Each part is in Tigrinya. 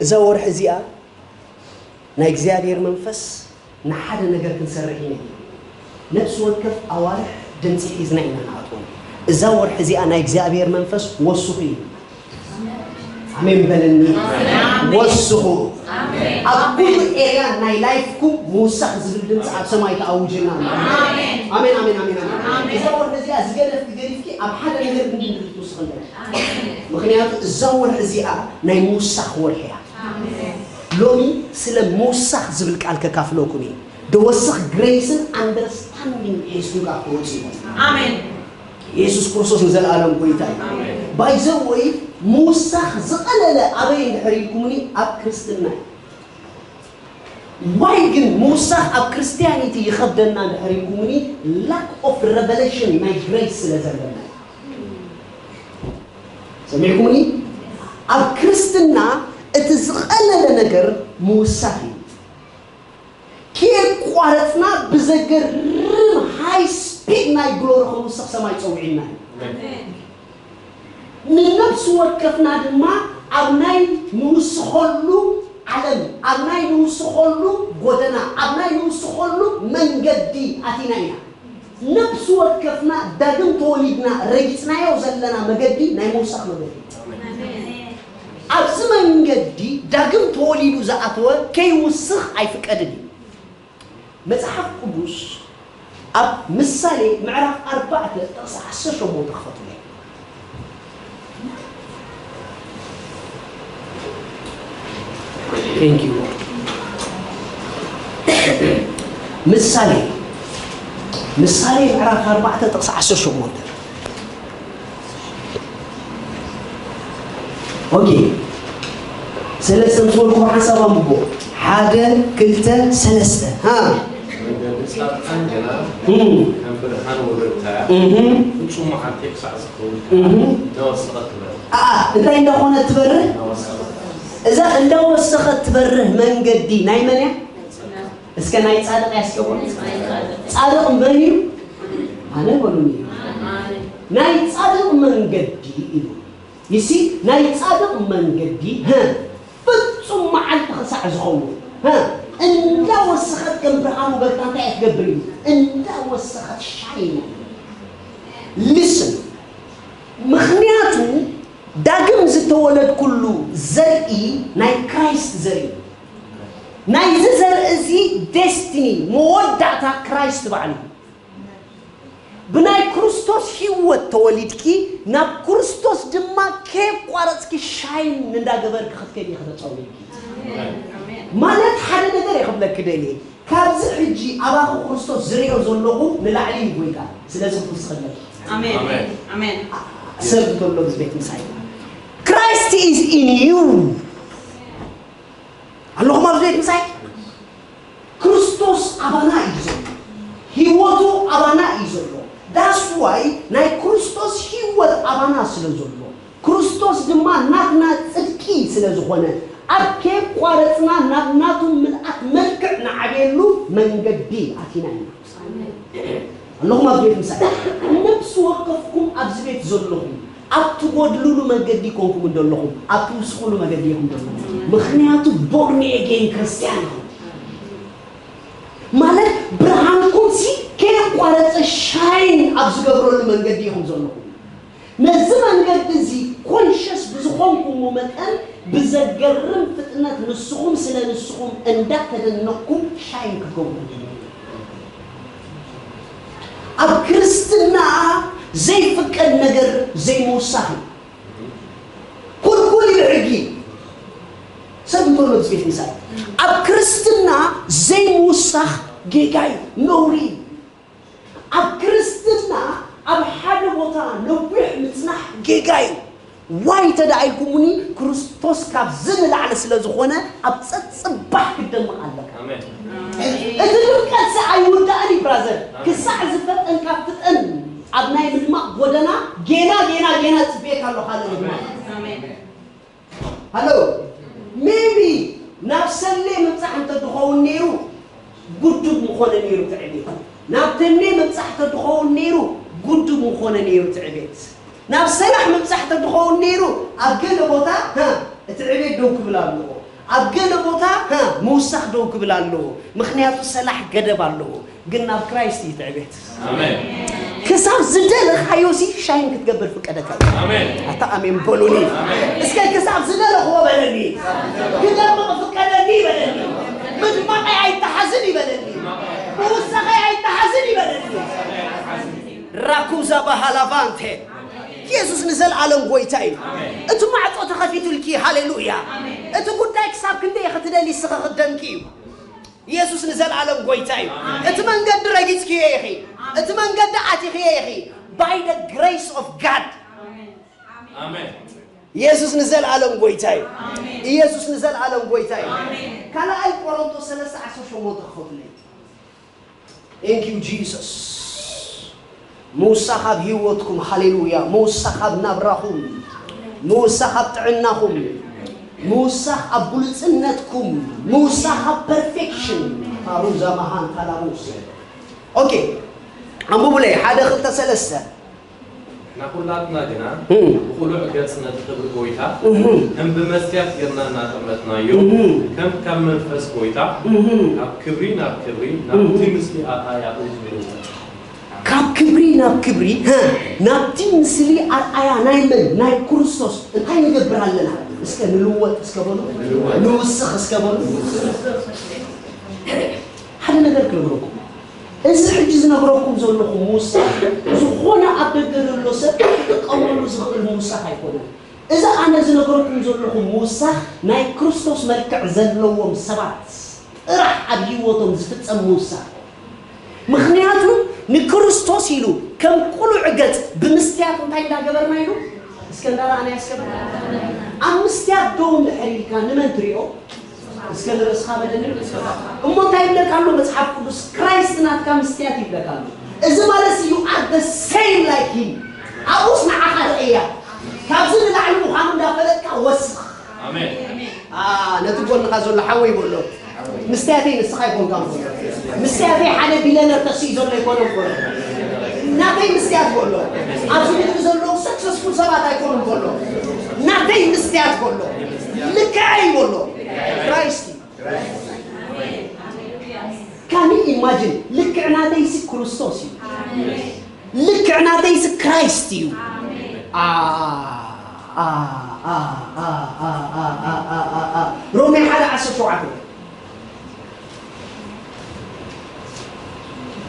እዛ ወርሒ እዚኣ ናይ እግዚኣብሔር መንፈስ ንሓደ ነገር ክንሰርሕ ኢና። ነፍሲ ወከፍ ኣዋርሕ ድምፂ ሒዝና ኢና ንኣትዎም። እዛ ወርሒ እዚኣ ናይ እግዚኣብሔር መንፈስ ወስኹ እዩ። ኣሜን በለኒ። ወስኹ። ኣብ ኩሉ ኤርያ ናይ ላይፍኩም ምውሳኽ ዝብል ድምፂ ኣብ ሰማይ ተኣውጅና ኣሎ። ኣሜን፣ ኣሜን፣ ኣሜን፣ ኣሜን። እዛ ወርሒ እዚኣ ዝገደፍኪ ገዲፍኪ ኣብ ሓደ ነገር ግን ክትውስኽ ኣለኪ። ምኽንያቱ እዛ ወርሒ እዚኣ ናይ ምውሳኽ ወርሒ እያ። ሎሚ ስለ ምውሳኽ ዝብል ቃል ከካፍለኩም እዩ። ደወስኽ ግሬስን ኣንደርስታንዲንግ ሒዝኩም ካብ ትወፁ እዩ። ኣሜን። የሱስ ክርስቶስ ንዘለኣለም ጎይታ እዩ። ባይዘወይ ምውሳኽ ዝቐለለ ኣበይ እንድሕር ኢልኩምኒ ኣብ ክርስትና እዩ። ዋይ ግን ምውሳኽ ኣብ ክርስትያኒቲ ይኸብደና እንድሕር ኢልኩምኒ lack of revelation ናይ ግሬስ ስለ ዘለና እዩ። ሰሚዕኩምኒ? ኣብ ክርስትና እቲ ዝቐለለ ነገር ምውሳኽ እዩ። ከየቋረፅና ብዘገርም ሃይ ስፒድ ናይ ግሎሪ ክንውስኽ ሰማይ ፀዊዕና እዩ። ንነብሲ ወከፍና ድማ ኣብ ናይ ንውስኸሉ ዓለም፣ ኣብ ናይ ንውስኸሉ ጎደና፣ ኣብ ናይ ንውስኸሉ መንገዲ ኣቲና ኢና። ነብሲ ወከፍና ዳግም ተወሊድና ረጊፅናዮ ዘለና መገዲ ናይ ምውሳኽ መገዲ። ኣብዚ መንገዲ ዳግም ተወሊዱ ዝኣተወ ከይውስኽ ኣይፍቀድን እዩ። መጽሓፍ ቅዱስ ኣብ ምሳሌ ምዕራፍ ኣርባዕተ ጥቕሲ ዓሰርተ ሸሞንተ ክፈትለ። Thank you Lord። ምሳሌ ምሳሌ ምዕራፍ ኣርባዕተ ጥቕሲ ዓሰርተ ሸሞንተ። ኦኬ። ሰለስተ ምስ በልኩ ሓንሳብ ኣንብቦ። ሓደ፣ ክልተ፣ ሰለስተ። ሃ። መንገዲ ጻድቃን ግና እም። ከም ብርሃን ወገግታ እያ። እም። ፍጹም መዓልቲ ክሳዕ ዝኸውን እም። እናወሰኸት ትበርህ። ኣኣ፣ እንታይ እንዳኾነ ትበርህ? እናወሰኸት። እዛ እንዳወሰኸት ትበርህ መንገዲ ናይ መን እያ? እስከ ናይ ጻድቕ እያ እስከ በሉ። ጻድቕ መን እዩ? ኣነ በሉኒ። ናይ ጻድቕ መንገዲ ኢሉ። ይሲ ናይ ጻድቕ መንገዲ፣ ሀ፣ ፍጹም መዓልቲ ክሳዕ ዝኸውን፣ ሀ፣ እንዳወሰኸት ከም ብርሃን ወገግታ እንታይ እያ ትገብር እዩ? እንዳወሰኸት ሻይን። ሊስን። ምኽንያቱ ዳግም ዝተወለድኩሉ ዘርኢ ናይ ክራይስት ዘርኢ እዩ። ናይዚ ዘርኢ እዚ ዴስቲኒ፣ መወዳእታ ክራይስት ባዕሉ እዩ። ብናይ ክርስቶስ ህይወት ተወሊድኪ፣ ናብ ክርስቶስ ድማ ከየቋረጽኪ ሻይን እንዳገበርኪ ክትከዲ ከተጸውዒ። ኣሜን። ማለት ሓደ ነገር እየ ክብለኪ ደልየ። ካብዚ ሕጂ ኣባኺ ክርስቶስ ዝርእዮ ዘለኹ ንላዕሊ እዩ ጎይታ። ስለዚ ክትውስኺ ኣለኪ። ኣሜን። ኣሜን። ኣሜን። ሰብ እንተሎ ኣብዚ ቤት ምሳይ። Christ is in you። ኣለኹም ኣብዚ ቤት ምሳይ? ክርስቶስ ኣባና እዩ ዘሎ። ህይወቱ ኣባና እዩ ዘሎ። That's why ናይ ክርስቶስ ህይወት ኣባና ስለ ዘሎ፣ ክርስቶስ ድማ ናትና ጽድቂ ስለ ዝኾነ፣ ኣብ ከየቋረጽና ናብ ናቱ ምልኣት መልክዕ ንዓብየሉ መንገዲ ኣቲና ኢና። ኣለኹም ኣብዚ ቤት ምሳይ? ነፍሲ ወከፍኩም ኣብዚ ቤት ዘለኹም፣ ኣብ ትጎድልሉ መገዲ ኮንኩም እንደለኹም፣ ኣብ ትውስኹሉ መገዲ ኢኹም ዘለኹም። ምኽንያቱ ቦርን ኤጌን ክርስትያን ኢኹም። ማለት ብርሃንኩም ሲ ከየቋረጸ ሻይን ኣብ ዝገብረሉ መንገዲ ኢኹም ዘለኹም። ነዚ መንገዲ እዚ ኮንሸስ ብዝኾንኩሞ መጠን ብዘገርም ፍጥነት ንስኹም ስለ ንስኹም እንዳተደነቕኩም ሻይን ክትገብሩ ትደልዩ። ኣብ ክርስትና ዘይፍቀድ ነገር ዘይምውሳኽ እዩ። ኩልኩል እዩ ሕጊ። ሰብ እንተሎ ዝቤት ምሳይ ኣብ ክርስትና ዘይምውሳኽ ጌጋ እዩ፣ ነውሪ እዩ። ኣብ ክርስትና ኣብ ሓደ ቦታ ነዊሕ ምጽናሕ ጌጋ እዩ። ዋይ ተደኣ ኢልኩምኒ፣ ክርስቶስ ካብዚ ንላዕሊ ስለ ዝኾነ ኣብ ጸጽባሕ ክትደምቕ ኣለካ። ኣሜን። እቲ ድምቀት ሰ ኣይውዳእን እዩ ብራዘር። ኣሜን። ክሳዕ ዝፈጠንካ ፍጠን። ኣብ ናይ ምድማቕ ጎደና ጌና፣ ጌና፣ ጌና ጽብየካ ኣሎ ካልእ ምድማቕ። ኣሜን። ሃሎ፣ ሜቢ ናብ ሰሌ ምብጻሕ እንተ ድኸውን ነይሩ፣ ጉዱብ ምኾነ ነይሩ እቲ ዕቤት። ናብ ተምቤን ምብጻሕ እንተ ድኸውን ነይሩ፣ ጉዱብ ምኾነ ነይሩ እቲ ዕቤት። ናብ ሰላሕ ምብጻሕ እንተ ድኸውን ነይሩ፣ ኣብ ገለ ቦታ፣ ሃ፣ እቲ ዕቤት ደው ክብል ኣለዎ። ኣብ ገለ ቦታ፣ ሀ፣ ምውሳኽ ደው ክብል ኣለዎ። ምኽንያቱ ሰላሕ ገደብ ኣለዎ። ግን ናብ ክራይስት እዩ ትዕቤት። ኣሜን። ክሳብ ዝደለኻዮሲ ሻይን ክትገብር ፍቀደካ። ኣሜን። ኣታ ኣሜን በሉኒ። ኣሜን። እስከ ክሳብ ዝደለኽዎ በለኒ። ክደምቕ ፍቀደኒ ይበለኒ። ምድማቐይ ኣይተሓዝን ይበለኒ። ምውሳኸይ ኣይተሓዝን ይበለኒ። ራኩዛ ባሃላቫንቴ። ኢየሱስ ንዘለኣለም ጎይታ እዩ። እቲ ማዕጾ ተኸፊቱልኪ። ሃሌሉያ። እቲ ጉዳይ ክሳብ ክንደይ ክትደሊ እስኸ ክደምቂ እዩ። ኢየሱስ ንዘለኣለም ጎይታ እዩ። እቲ መንገዲ ረጊጽክዮ ኢኺ። እቲ መንገዲ ኣቲኽዮ ኢኺ። By the grace of God። ኣሜን። ኢየሱስ ንዘለኣለም ጎይታ እዩ። ኢየሱስ ንዘለኣለም ጎይታ እዩ። ካልኣይ ቆሮንቶስ ሰለስተ ዓሰርተ ሸሞንተ ክፈትለይ። Thank you Jesus። ምውሳኽ ኣብ ህይወትኩም፣ ሃሌሉያ። ምውሳኽ ኣብ ናብራኹም፣ ምውሳኽ ኣብ ጥዕናኹም፣ ምውሳኽ ኣብ ብሉጽነትኩም፣ ምውሳኽ ኣብ ፐርፌክሽን። ፓሩዛ መሃን ካላሙስ። ኦኬ፣ ኣንብቡለይ፣ ሓደ፣ ክልተ፣ ሰለስተ። ንኹላትና ግና እም። ብቕሉዕ ገጽ ነቲ ክብሪ ጐይታ እም። ከም ብመስትያት ጌርና እናጠመትናዮ፣ እም። ከም ካብ መንፈስ ጐይታ እም። ካብ ክብሪ ናብ ክብሪ ናብቲ እም። ምስሊ ኣርኣያ እዩ ዝምልወጥ። ካብ ክብሪ ናብ ክብሪ፣ ሀ፣ ናብቲ ምስሊ ኣርኣያ ናይ መን? ናይ ክርስቶስ። እንታይ ንገብር ኣለና? እስከ ንልወጥ እስከ በሉ። ንልወጥ። ንውስኽ እስከ በሉ። ሓደ ነገር ክነግረኩም። እዚ ሕጂ ዝነግረኩም ዘለኹ ምውሳኽ፣ ዝኾነ ኣብ ደገ ዘሎ ሰብ ክጥቀመሉ ዝኽእል ምውሳኽ ኣይኮነን። እዚ ኣነ ዝነግረኩም ዘለኹ ምውሳኽ፣ ናይ ክርስቶስ መልክዕ ዘለዎም ሰባት ጥራሕ ኣብ ህይወቶም ዝፍጸም ምውሳኽ። ምኽንያቱ ንክርስቶስ ኢሉ ከም ቅሉዕ ገጽ ብምስትያት እንታይ እንዳገበርና ኢሉ? እስከ እንዳረኣና እስከ በል። ኣብ ምስትያት ደው እንድሕር ኢልካ ንመን ትሪኦ? እስከ ንርእስኻ በለኒ። እሞ እንታይ ይብለካ ኣሎ መጽሓፍ ቅዱስ? ክራይስት ናትካ ምስትያት ይብለካ ኣሎ። እዚ ማለት you are the same like him። ኣብኡስ ንዓኻ ርእያ። ካብዚ ንላዕሊ ምዃኑ እንዳፈለጥካ ወስኽ። ኣሜን። አ፣ ነቲ ጎንኻ ዘሎ ሓወይ በሎ። ምስትያተይ ንስኻ ኣይኮንካን በሎ። ምስትያተይ ሓደ ቢለነር ተስኢ ዘሎ ኣይኮነን በሎ። ናተይ ምስትያት በሎ። ኣብዚ ምድሪ ዘለዉ ሰክሰስፉል ሰባት ኣይኮኑን በሎ። ናተይ ምስትያት በሎ። ልክዐይ በሎ። ክራይስት እዩ። ካን ዩ ኢማጂን? ልክዕ ናተይሲ ክርስቶስ እዩ። ልክዕ ናተይሲ ክራይስት እዩ። አ፣ አ፣ አ፣ ሮሜ ሓደ ዓሰርተ ሸውዓተ።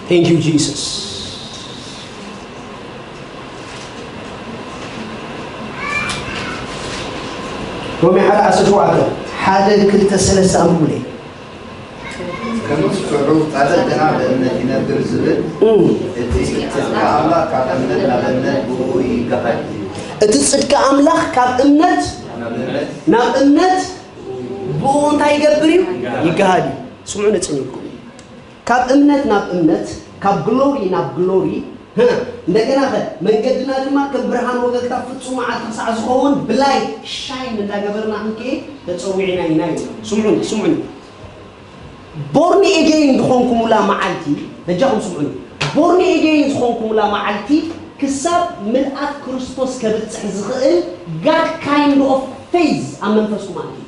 Thank you Jesus። ሮሜ ሓደ ዓሰርተ ሸውዓተ፣ ሓደ፣ ክልተ፣ ሰለስተ ኣንብቡለይ። ከም ዝስዕብ ጻድቕ ግና ብእምነት ይነብር ዝብል፣ እም። እቲ ጽድቂ ኣምላኽ ካብ እምነት ናብ እምነት ብእኡ ይገሃድ እዩ። እቲ ጽድቂ ኣምላኽ ካብ እምነት ናብ እምነት ናብ እምነት ብኡ እንታይ ይገብር እዩ? ይገሃድ እዩ። ስምዑ፣ ነጽን ኢልኩም። ካብ እምነት ናብ እምነት፣ ካብ ግሎሪ ናብ ግሎሪ፣ ህ፣ እንደገና ኸ መንገድና ድማ ከም ብርሃን ወገግታ ፍጹም መዓልቲ ክሳዕ ዝኸውን ብላይ ሻይን እንዳገበርና ክንከይድ ተጸዊዕና ኢና እዩ። ስምዑኒ፣ ስምዑኒ። ቦርን ኤጌን ዝኾንኩምላ መዓልቲ፣ በጃኹም ስምዑኒ። ቦርን ኤጌን ዝኾንኩምላ መዓልቲ ክሳብ ምልኣት ክርስቶስ ከብጽሕ ዝኽእል God kind of faith ኣብ መንፈስኩም ኣትዩ።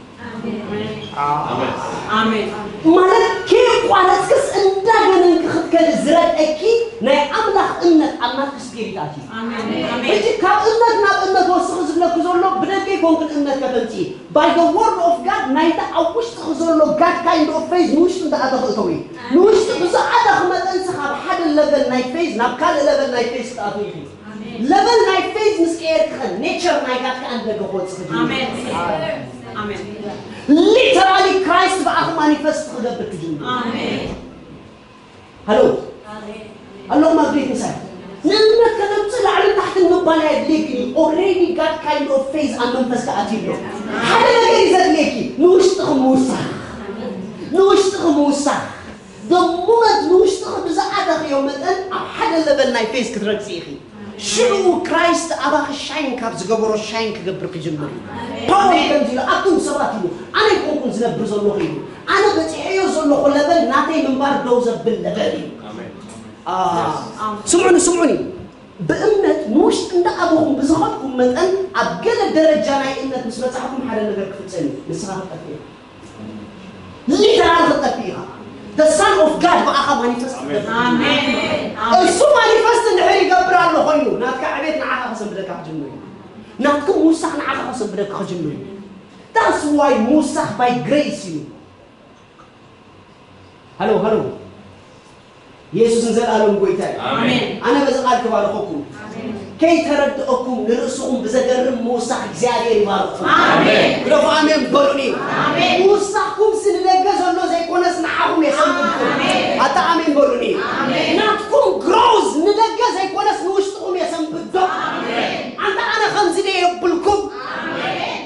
ኣሜን። ማለት ከየቋረጽክስ እንዳገነንክ ክትከድ ዝረድአኪ ናይ ኣምላኽ እምነት ኣብ ናትኪ ስፒሪት ኣትዩ። ኣሜን። ሕጂ ካብ እምነት ናብ እምነት ወስኺ ዝብለኪ ዘሎ ብደገ ይኮንክን እምነት ከተምጽኢ። By the word of God ናይቲ ኣብ ውሽጥኺ ዘሎ God kind of faith ንውሽጢ እንተኣተኺ እተዊ። ንውሽጢ ብዝኣተኺ መጠንሲ ካብ ሓደ ለቨል ናይ ፌዝ ናብ ካልእ ለቨል ናይ ፌዝ ክትኣትዊ ኢኺ። ለቨል ናይ ፌዝ ምስ ቀየርኪ ኸ ኔቸር ናይ ጋድ ከኣ ንደገ ክወጽእ ክጅምር። ኣሜን። ኣሜን። ሊተራሊ ክራይስት ብኣኺ ማኒፈስት ክገብር ክጅምር። ኣሜን። ሃሎ። ኣለኹም ኣብ ቤት ምሳይ። ንእምነት ከተምጽእ ላዕልን ታሕትን ምባል ኣየድልየኪን እዩ። ኦልሬዲ ጋድ ካይንድ ኦፍ ፌዝ ኣብ መንፈስኪ ኣትዩ ኣሎ። ሓደ ነገር እዩ ዘድልየኪ፣ ንውሽጥኺ ምውሳኽ። ንውሽጥኺ ምውሳኽ። The moment ንውሽጥኺ ብዝኣተኽዮ መጠን ኣብ ሓደ ለቨል ናይ ፌዝ ክትረግጺ ኢኺ። ሽዑ ክራይስት ኣባኺ ሻይን ካብ ዝገበሮ ሻይን ክገብር ክጅምር እዩ። ፓወል ከምዚ ኢሉ፣ ኣቱም ሰባት ኢሉ፣ ኣነ ኣይኮንኩን ዝነብር ዘለኹ ኢሉ፣ ኣነ በጺሐዮ ዘለኹ ለቨል ናተይ ምንባር ደው ዘብል ለቨል እዩ። ኣሜን። አ፣ ስምዑኒ፣ ስምዑኒ። ብእምነት ንውሽጢ እንዳኣበኹም ብዝኸድኩም መጠን ኣብ ገለ ደረጃ ናይ እምነት ምስ በጻሕኩም ሓደ ነገር ክፍጸም እዩ። ንስኻ ክትጠፍእ ኢኻ። Literal ክትጠፍእ ኢኻ። The Son of God ብኣኻ ማኒፈስት ይገብር። ኣሜን። እሱ ማኒፈስት እንድሕር ይገብር ኣሎ ኮይኑ ናትካ ዕቤት ንዓኻ ከሰንብደካ ክጅምር እዩ። ናትኩም ምውሳኽ ንዓኻ ከሰንብደካ ክጅምር እዩ። That's why ምውሳኽ by grace እዩ። ሃሎ ሃሎ፣ ኢየሱስ ንዘለኣለም ጎይታ እዩ። ኣሜን። ኣነ በዚ ቃል ክባርኸኩም፣ ከይተረድአኩም ንርእስኹም ብዘገርም ምውሳኽ እግዚኣብሔር ይባርኽኩም። ኣሜን። ግደፉ ኣሜን በሉኒ። ኣሜን። ምውሳኽኩም ንደገ ዘሎ ዘይኮነስ ንዓኹም የሰንብድኩም። ኣታ ኣሜን በሉኒ። ናትኩም ግሮዝ ንደገ ዘይኮነስ ንውሽጥኹም የሰንብዶ። ኣንታ ኣነ ከምዚ ደ የብልኩም።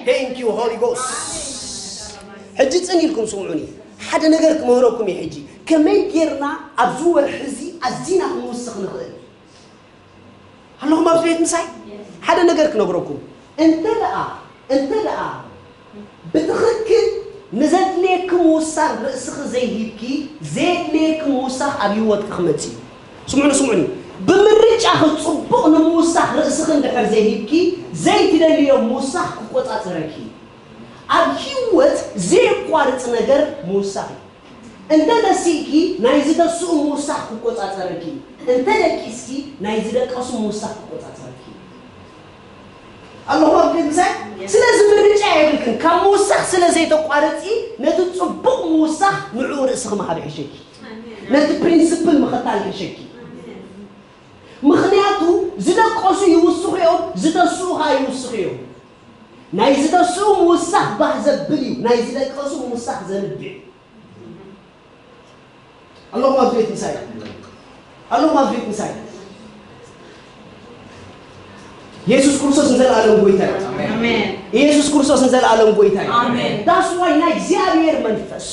Thank you Holy Ghost። ሕጂ ጽን ኢልኩም ስምዑኒ። ሓደ ነገር ክምህረኩም እየ ሕጂ። ከመይ ጌርና ኣብዚ ወርሒ እዚ ኣዚና ክንውስኽ ንኽእል? ኣለኹም ኣብዚ ቤት ምሳይ? ሓደ ነገር ክነግረኩም። እንተ ደኣ፣ እንተ ደኣ ብትኽክል ንዘድልየኪ ምውሳኽ ርእስኺ ዘይሂብኪ፣ ዘየድልየኪ ምውሳኽ ኣብ ህይወትኪ ክመጽእ እዩ። ስምዑኒ፣ ስምዑኒ። ብምርጫኺ ጽቡቕ ንምውሳኽ ርእስኺ እንድሕር ዘይሂብኪ፣ ዘይትደልዮ ምውሳኽ ክቆጻጸረኪ እዩ። ኣብ ህይወት ዘየቋርጽ ነገር ምውሳኽ እዩ። እንተ ነሲእኪ፣ ናይዚ ተስኡ ምውሳኽ ክቆጻጸረኪ እዩ። እንተ ደቂስኪ፣ ናይዚ ደቀሱ ምውሳኽ ክቆጻጸረኪ እዩ። ኣለኹም ኣብ ቅድሳይ? ስለዚ ምርጫ የብልክን። ካብ ምውሳኽ ስለ ዘይተቋርጺ፣ ነቲ ጽቡቕ ምውሳኽ ንዕኡ ርእስኺ ምሃብ ይሕሸኪ። ነቲ ፕሪንስፕል ምኽታል ይሕሸኪ። ምኽንያቱ ዝደቀሱ ይውስኹ እዮም፣ ዝተስኡ ኸዓ ይውስኹ እዮም። ናይ ዝተስኡ ምውሳኽ ባህ ዘብል እዩ፣ ናይ ዝደቀሱ ምውሳኽ ዘንብዕ። ኣለኹም ኣብዚ ቤት ምሳይ? ኣለኹም ኣብዚ ቤት ምሳይ? ኢየሱስ ክርስቶስ ንዘለኣለም ጎይታ እዩ። ኣሜን። ኢየሱስ ክርስቶስ ንዘለኣለም ጎይታ እዩ። ኣሜን። That's why ናይ እግዚኣብሔር መንፈስ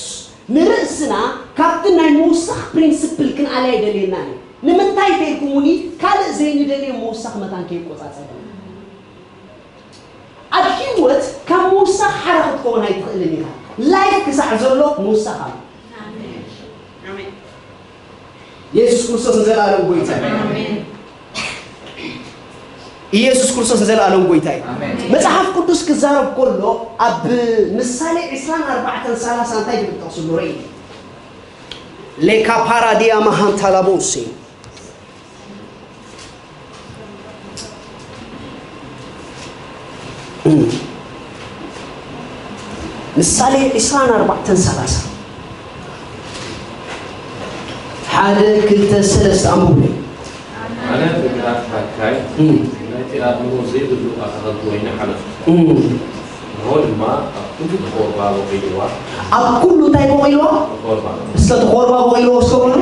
ንርእስና ካብቲ ናይ ምውሳኽ ፕሪንስፕል ክንኣልያ ይደልየና እዩ። ንምንታይ ተይልኩምኒ ካልእ ዘይንደልዮ ምውሳኽ መታን ከይቆጻጸረና። ኣብ ህይወት ካብ ምውሳኽ ሓራ ክትከውን ኣይትኽእልን ኢኻ። ላይፍ ክሳዕ ዘሎ ምውሳኽ ኣሎ። ኣሜን። ኢየሱስ ክርስቶስ ንዘለኣለም ጎይታ እዩ። ኣሜን። ኢየሱስ ክርስቶስ ንዘለኣለም ጎይታ እዩ። ኣሜን። መጽሓፍ ቅዱስ ክዛረብ ከሎ ኣብ ምሳሌ ዕስራን ኣርባዕተን ሰላሳ እንታይ ዝብል ጥቕሲ ኣሎ? ርኢኒ። ሌካ ፓራዲያ ማሃንታላቦሲ ምሳሌ ዕስራን ኣርባዕተን ሰላሳ ሓደ ክልተ ሰለስተ ኣንብቡለይ። ኣነ ብግራት ሓካይ እም። ነቲ ኣእምሮ ዘይብሉ ኣታኽልቲ ወይኒ ሓለፍኩ። እም። ንሆ ድማ ኣብ ኩሉ ተኾርባ በቂልዋ። ኣብ ኩሉ እንታይ በቂልዋ? ተኾርባ እስከ ተኾርባ በቂልዎ እስከ በሉ።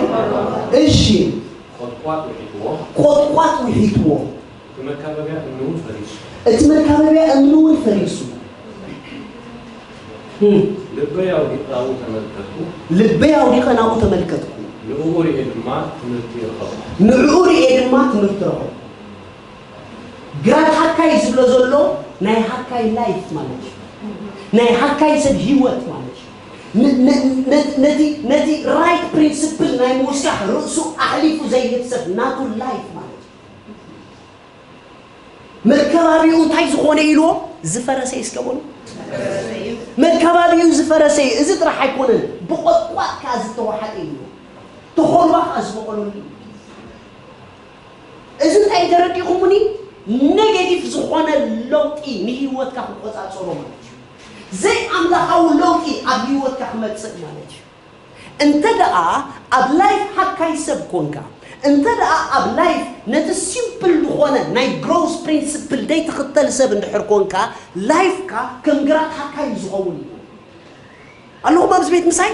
እሺ። ቆጥቋጥ ውሒጥዎ። ቆጥቋጥ ውሒጥዎ። እቲ መካበቢያ እምኒ እውን ፈሪሱ። እቲ መካበቢያ እምኒ እውን ፈሪሱ። እም። ልበይ ኣውዲቐ ኣብኡ ተመልከትኩ። ልበይ ኣውዲቐ ናብኡ ተመልከትኩ። ንዕኡ ርእየ ድማ ትምህርቲ ረኸብኩ። ንዕኡ ርእየ ድማ ትምህርቲ ረኸብኩ። ግራት ሃካይ ዝብሎ ዘሎ ናይ ሃካይ ላይፍ ማለት እዩ። ናይ ሃካይ ሰብ ህይወት ማለት እዩ። ነ- ነ- ነ- ነቲ ነቲ ራይት ፕሪንስፕል ናይ ምውሳኽ ርእሱ ኣሕሊፉ ዘይህብ ሰብ ናቱ ላይፍ ማለት እዩ። መከባቢኡ እንታይ ዝኾነ ኢልዎ? ዝፈረሰ እዩ እስከ በሉ። መከባቢኡ ዝፈረሰ እዩ። እዚ ጥራሕ ኣይኮነን፣ ብቆጥቋጥ ከዓ ዝተዋሓጠ እዩ። ተኾርባ ከዓ ዝበቆለሉ እዩ። እዚ እንታይ ተረዲኹምኒ? ኔጌቲቭ ዝኾነ ለውጢ ንህይወትካ ክቆፃፀሮ ማለት እዩ። ዘይኣምላኻዊ ለውጢ ኣብ ህይወትካ ክመፅእ ማለት እዩ። እንተ ደኣ ኣብ ላይፍ ሃካይ ሰብ ኮንካ፣ እንተ ደኣ ኣብ ላይፍ ነቲ ሲምፕል ዝኾነ ናይ ግሮስ ፕሪንስፕል ዘይትኽተል ሰብ እንድሕር ኮንካ፣ ላይፍካ ከም ግራት ሃካይ እዩ ዝኸውን። ኣለኹም ኣብዚ ቤት ምሳይ?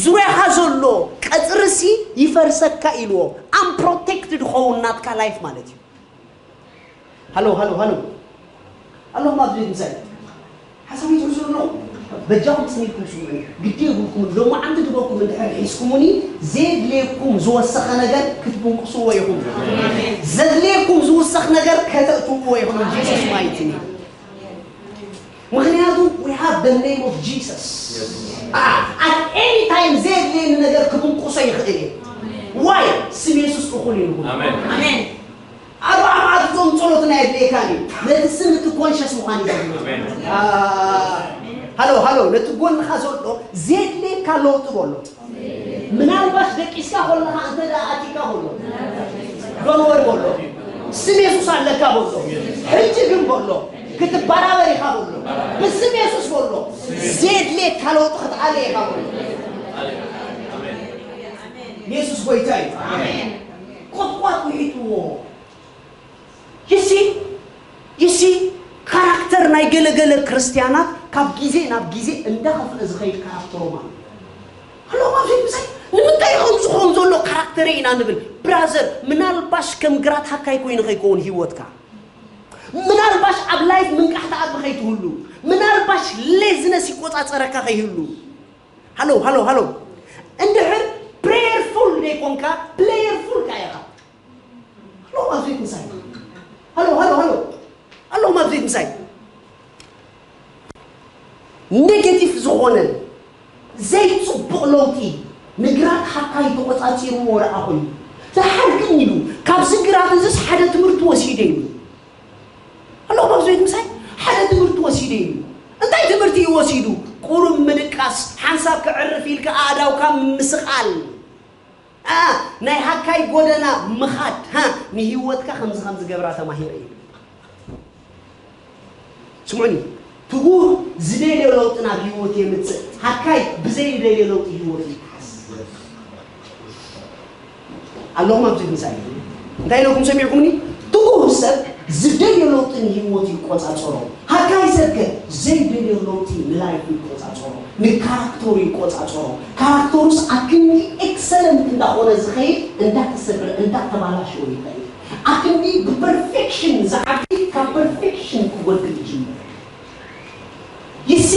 ዙርያኻ ዘሎ ቀፅርሲ ይፈርሰካ ኢልዎ። ኣምፕሮቴክትድ ኸውን ናትካ ላይፍ ማለት እዩ። ሃሎ ሃሎ ሃሎ። ኣለኹም ኣብዚ ቤት ምሳይ? ሓሳብ ይትሕዙ ኣለኹም? በጃኹም ፅን ኢልኩም ስምዑኒ። ግዲ የብልኩም። ሎማዓንቲ ድበኩም እንድሕር ሒዝኩምኒ፣ ዘየድልየኩም ዝወሰኸ ነገር ክትብንቅስዎ ኢኹም። ዘድልየኩም ዝውሰኽ ነገር ከተእትውዎ ኢኹም። ጂሰስ ማይቲ ኔም። ምኽንያቱ we have the name of Jesus. At any time ዘየድልየኒ ነገር ክብንቁሶ ይኽእል እዩ። ዋይ? ስም የሱስ እኹል እዩ ንኹሉ። ኣሜን። ኣሜን። ኣርባዓ መዓልቲ ጾም ጸሎት ናይ ኣድልየካ እዩ። ነቲ ስም እቲ ኮንሸስ ምዃን እዩ ዘድልዮ። ኣሜን። አ፣ ሃሎ ሃሎ፣ ነቲ ጎንኻ ዘሎ ዘድልየካ ለውጢ በሎ። ምናልባሽ ደቂስካ ከለኻ እንተ ደኣ ኣቲካ በሎ፣ ዶንወር በሎ። ስም የሱስ ኣለካ በሎ። ሕጂ ግን በሎ፣ ክትበራበር ኢኻ በሎ። ብስም የሱስ በሎ፣ ዘድልየካ ለውጢ ክትኣለ ኢኻ በሎ። የሱስ ጎይታ እዩ። ቆጥቋጥ ውሒጥዎ። ይሲ ይሲ ካራክተር ናይ ገለገለ ክርስትያናት ካብ ግዜ ናብ ግዜ እንዳኸፍአ ዝኸይድ ካራክተሮም ኣሎ። ኣሎ ኣብዚ ምሳይ ንምንታይ ከምዚ ኾን ዘሎ ካራክተር ኢና ንብል? ብራዘር፣ ምናልባሽ ከም ግራት ሃካይ ኮይኑ ከይከውን ህይወትካ፣ ምናልባሽ ኣብ ላይፍ ምንቃሕ ተኣቢ ከይትህሉ፣ ምናልባሽ ሌዝነስ ይቆጻጸረካ ከይህሉ። ሃሎ ሃሎ ሃሎ፣ እንድሕር ፕሬየርፉል ዘይኮንካ ፕሌየርፉል ካ ኢኻ። ኣለኹም ኣብ ዘይት ምሳይ። ሃሎ ሃሎ ሃሎ፣ ኣለኹም ኣብ ዘይት ምሳይ። ኔጌቲቭ ዝኾነ ዘይጽቡቕ ለውጢ ንግራት ሓካይ ተቖጻጺርዎ ረኣ ኮይኑ፣ ደሓር ግን ኢሉ፣ ካብዚ ግራት እዝስ ሓደ ትምህርቲ ወሲደ ኢሉ። ኣለኹም ኣብ ዘይት ምሳይ። ሓደ ትምህርቲ ወሲደ ኢሉ። እንታይ ትምህርቲ እዩ ወሲዱ? ቁሩብ ምድቃስ፣ ሓንሳብ ክዕርፍ ኢልካ ኣእዳውካ ምስቓል። ኣ፣ ናይ ሃካይ ጎደና ምኻድ፣ ሃ፣ ንህይወትካ ከምዚ ከም ዝገብራ ተማሂረ እዩ። ስምዑኒ፣ ትጉህ ዝደልዮ ለውጢ ናብ ህይወት የምጽእ። ሃካይ ብዘይደልዮ ለውጢ ህይወት ይትሓስ። ኣለኹም ኣብዚ ምሳሌ። እንታይ ኢለኩም ሰሚዕኩምኒ? ትጉህ ሰብ ዝደልዮ ለውጢ ንህይወቱ ይቆጻጸሮ። ሃካይ ሰብ ከ ዘይደልዮ ለውጢ ንላይፉ ይቆጻጸሮ፣ ንካራክተሩ ይቆጻጸሮ። ካራክተሩስ ኣክንዲ ኤክሰለንት እንዳኾነ ዝኸይድ፣ እንዳተሰብረ፣ እንዳተባላሸወ ይኸይድ። ኣክንዲ ብፐርፌክሽን ዝዓቢ፣ ካብ ፐርፌክሽን ክጎድል ይጅምር። ይሲ፣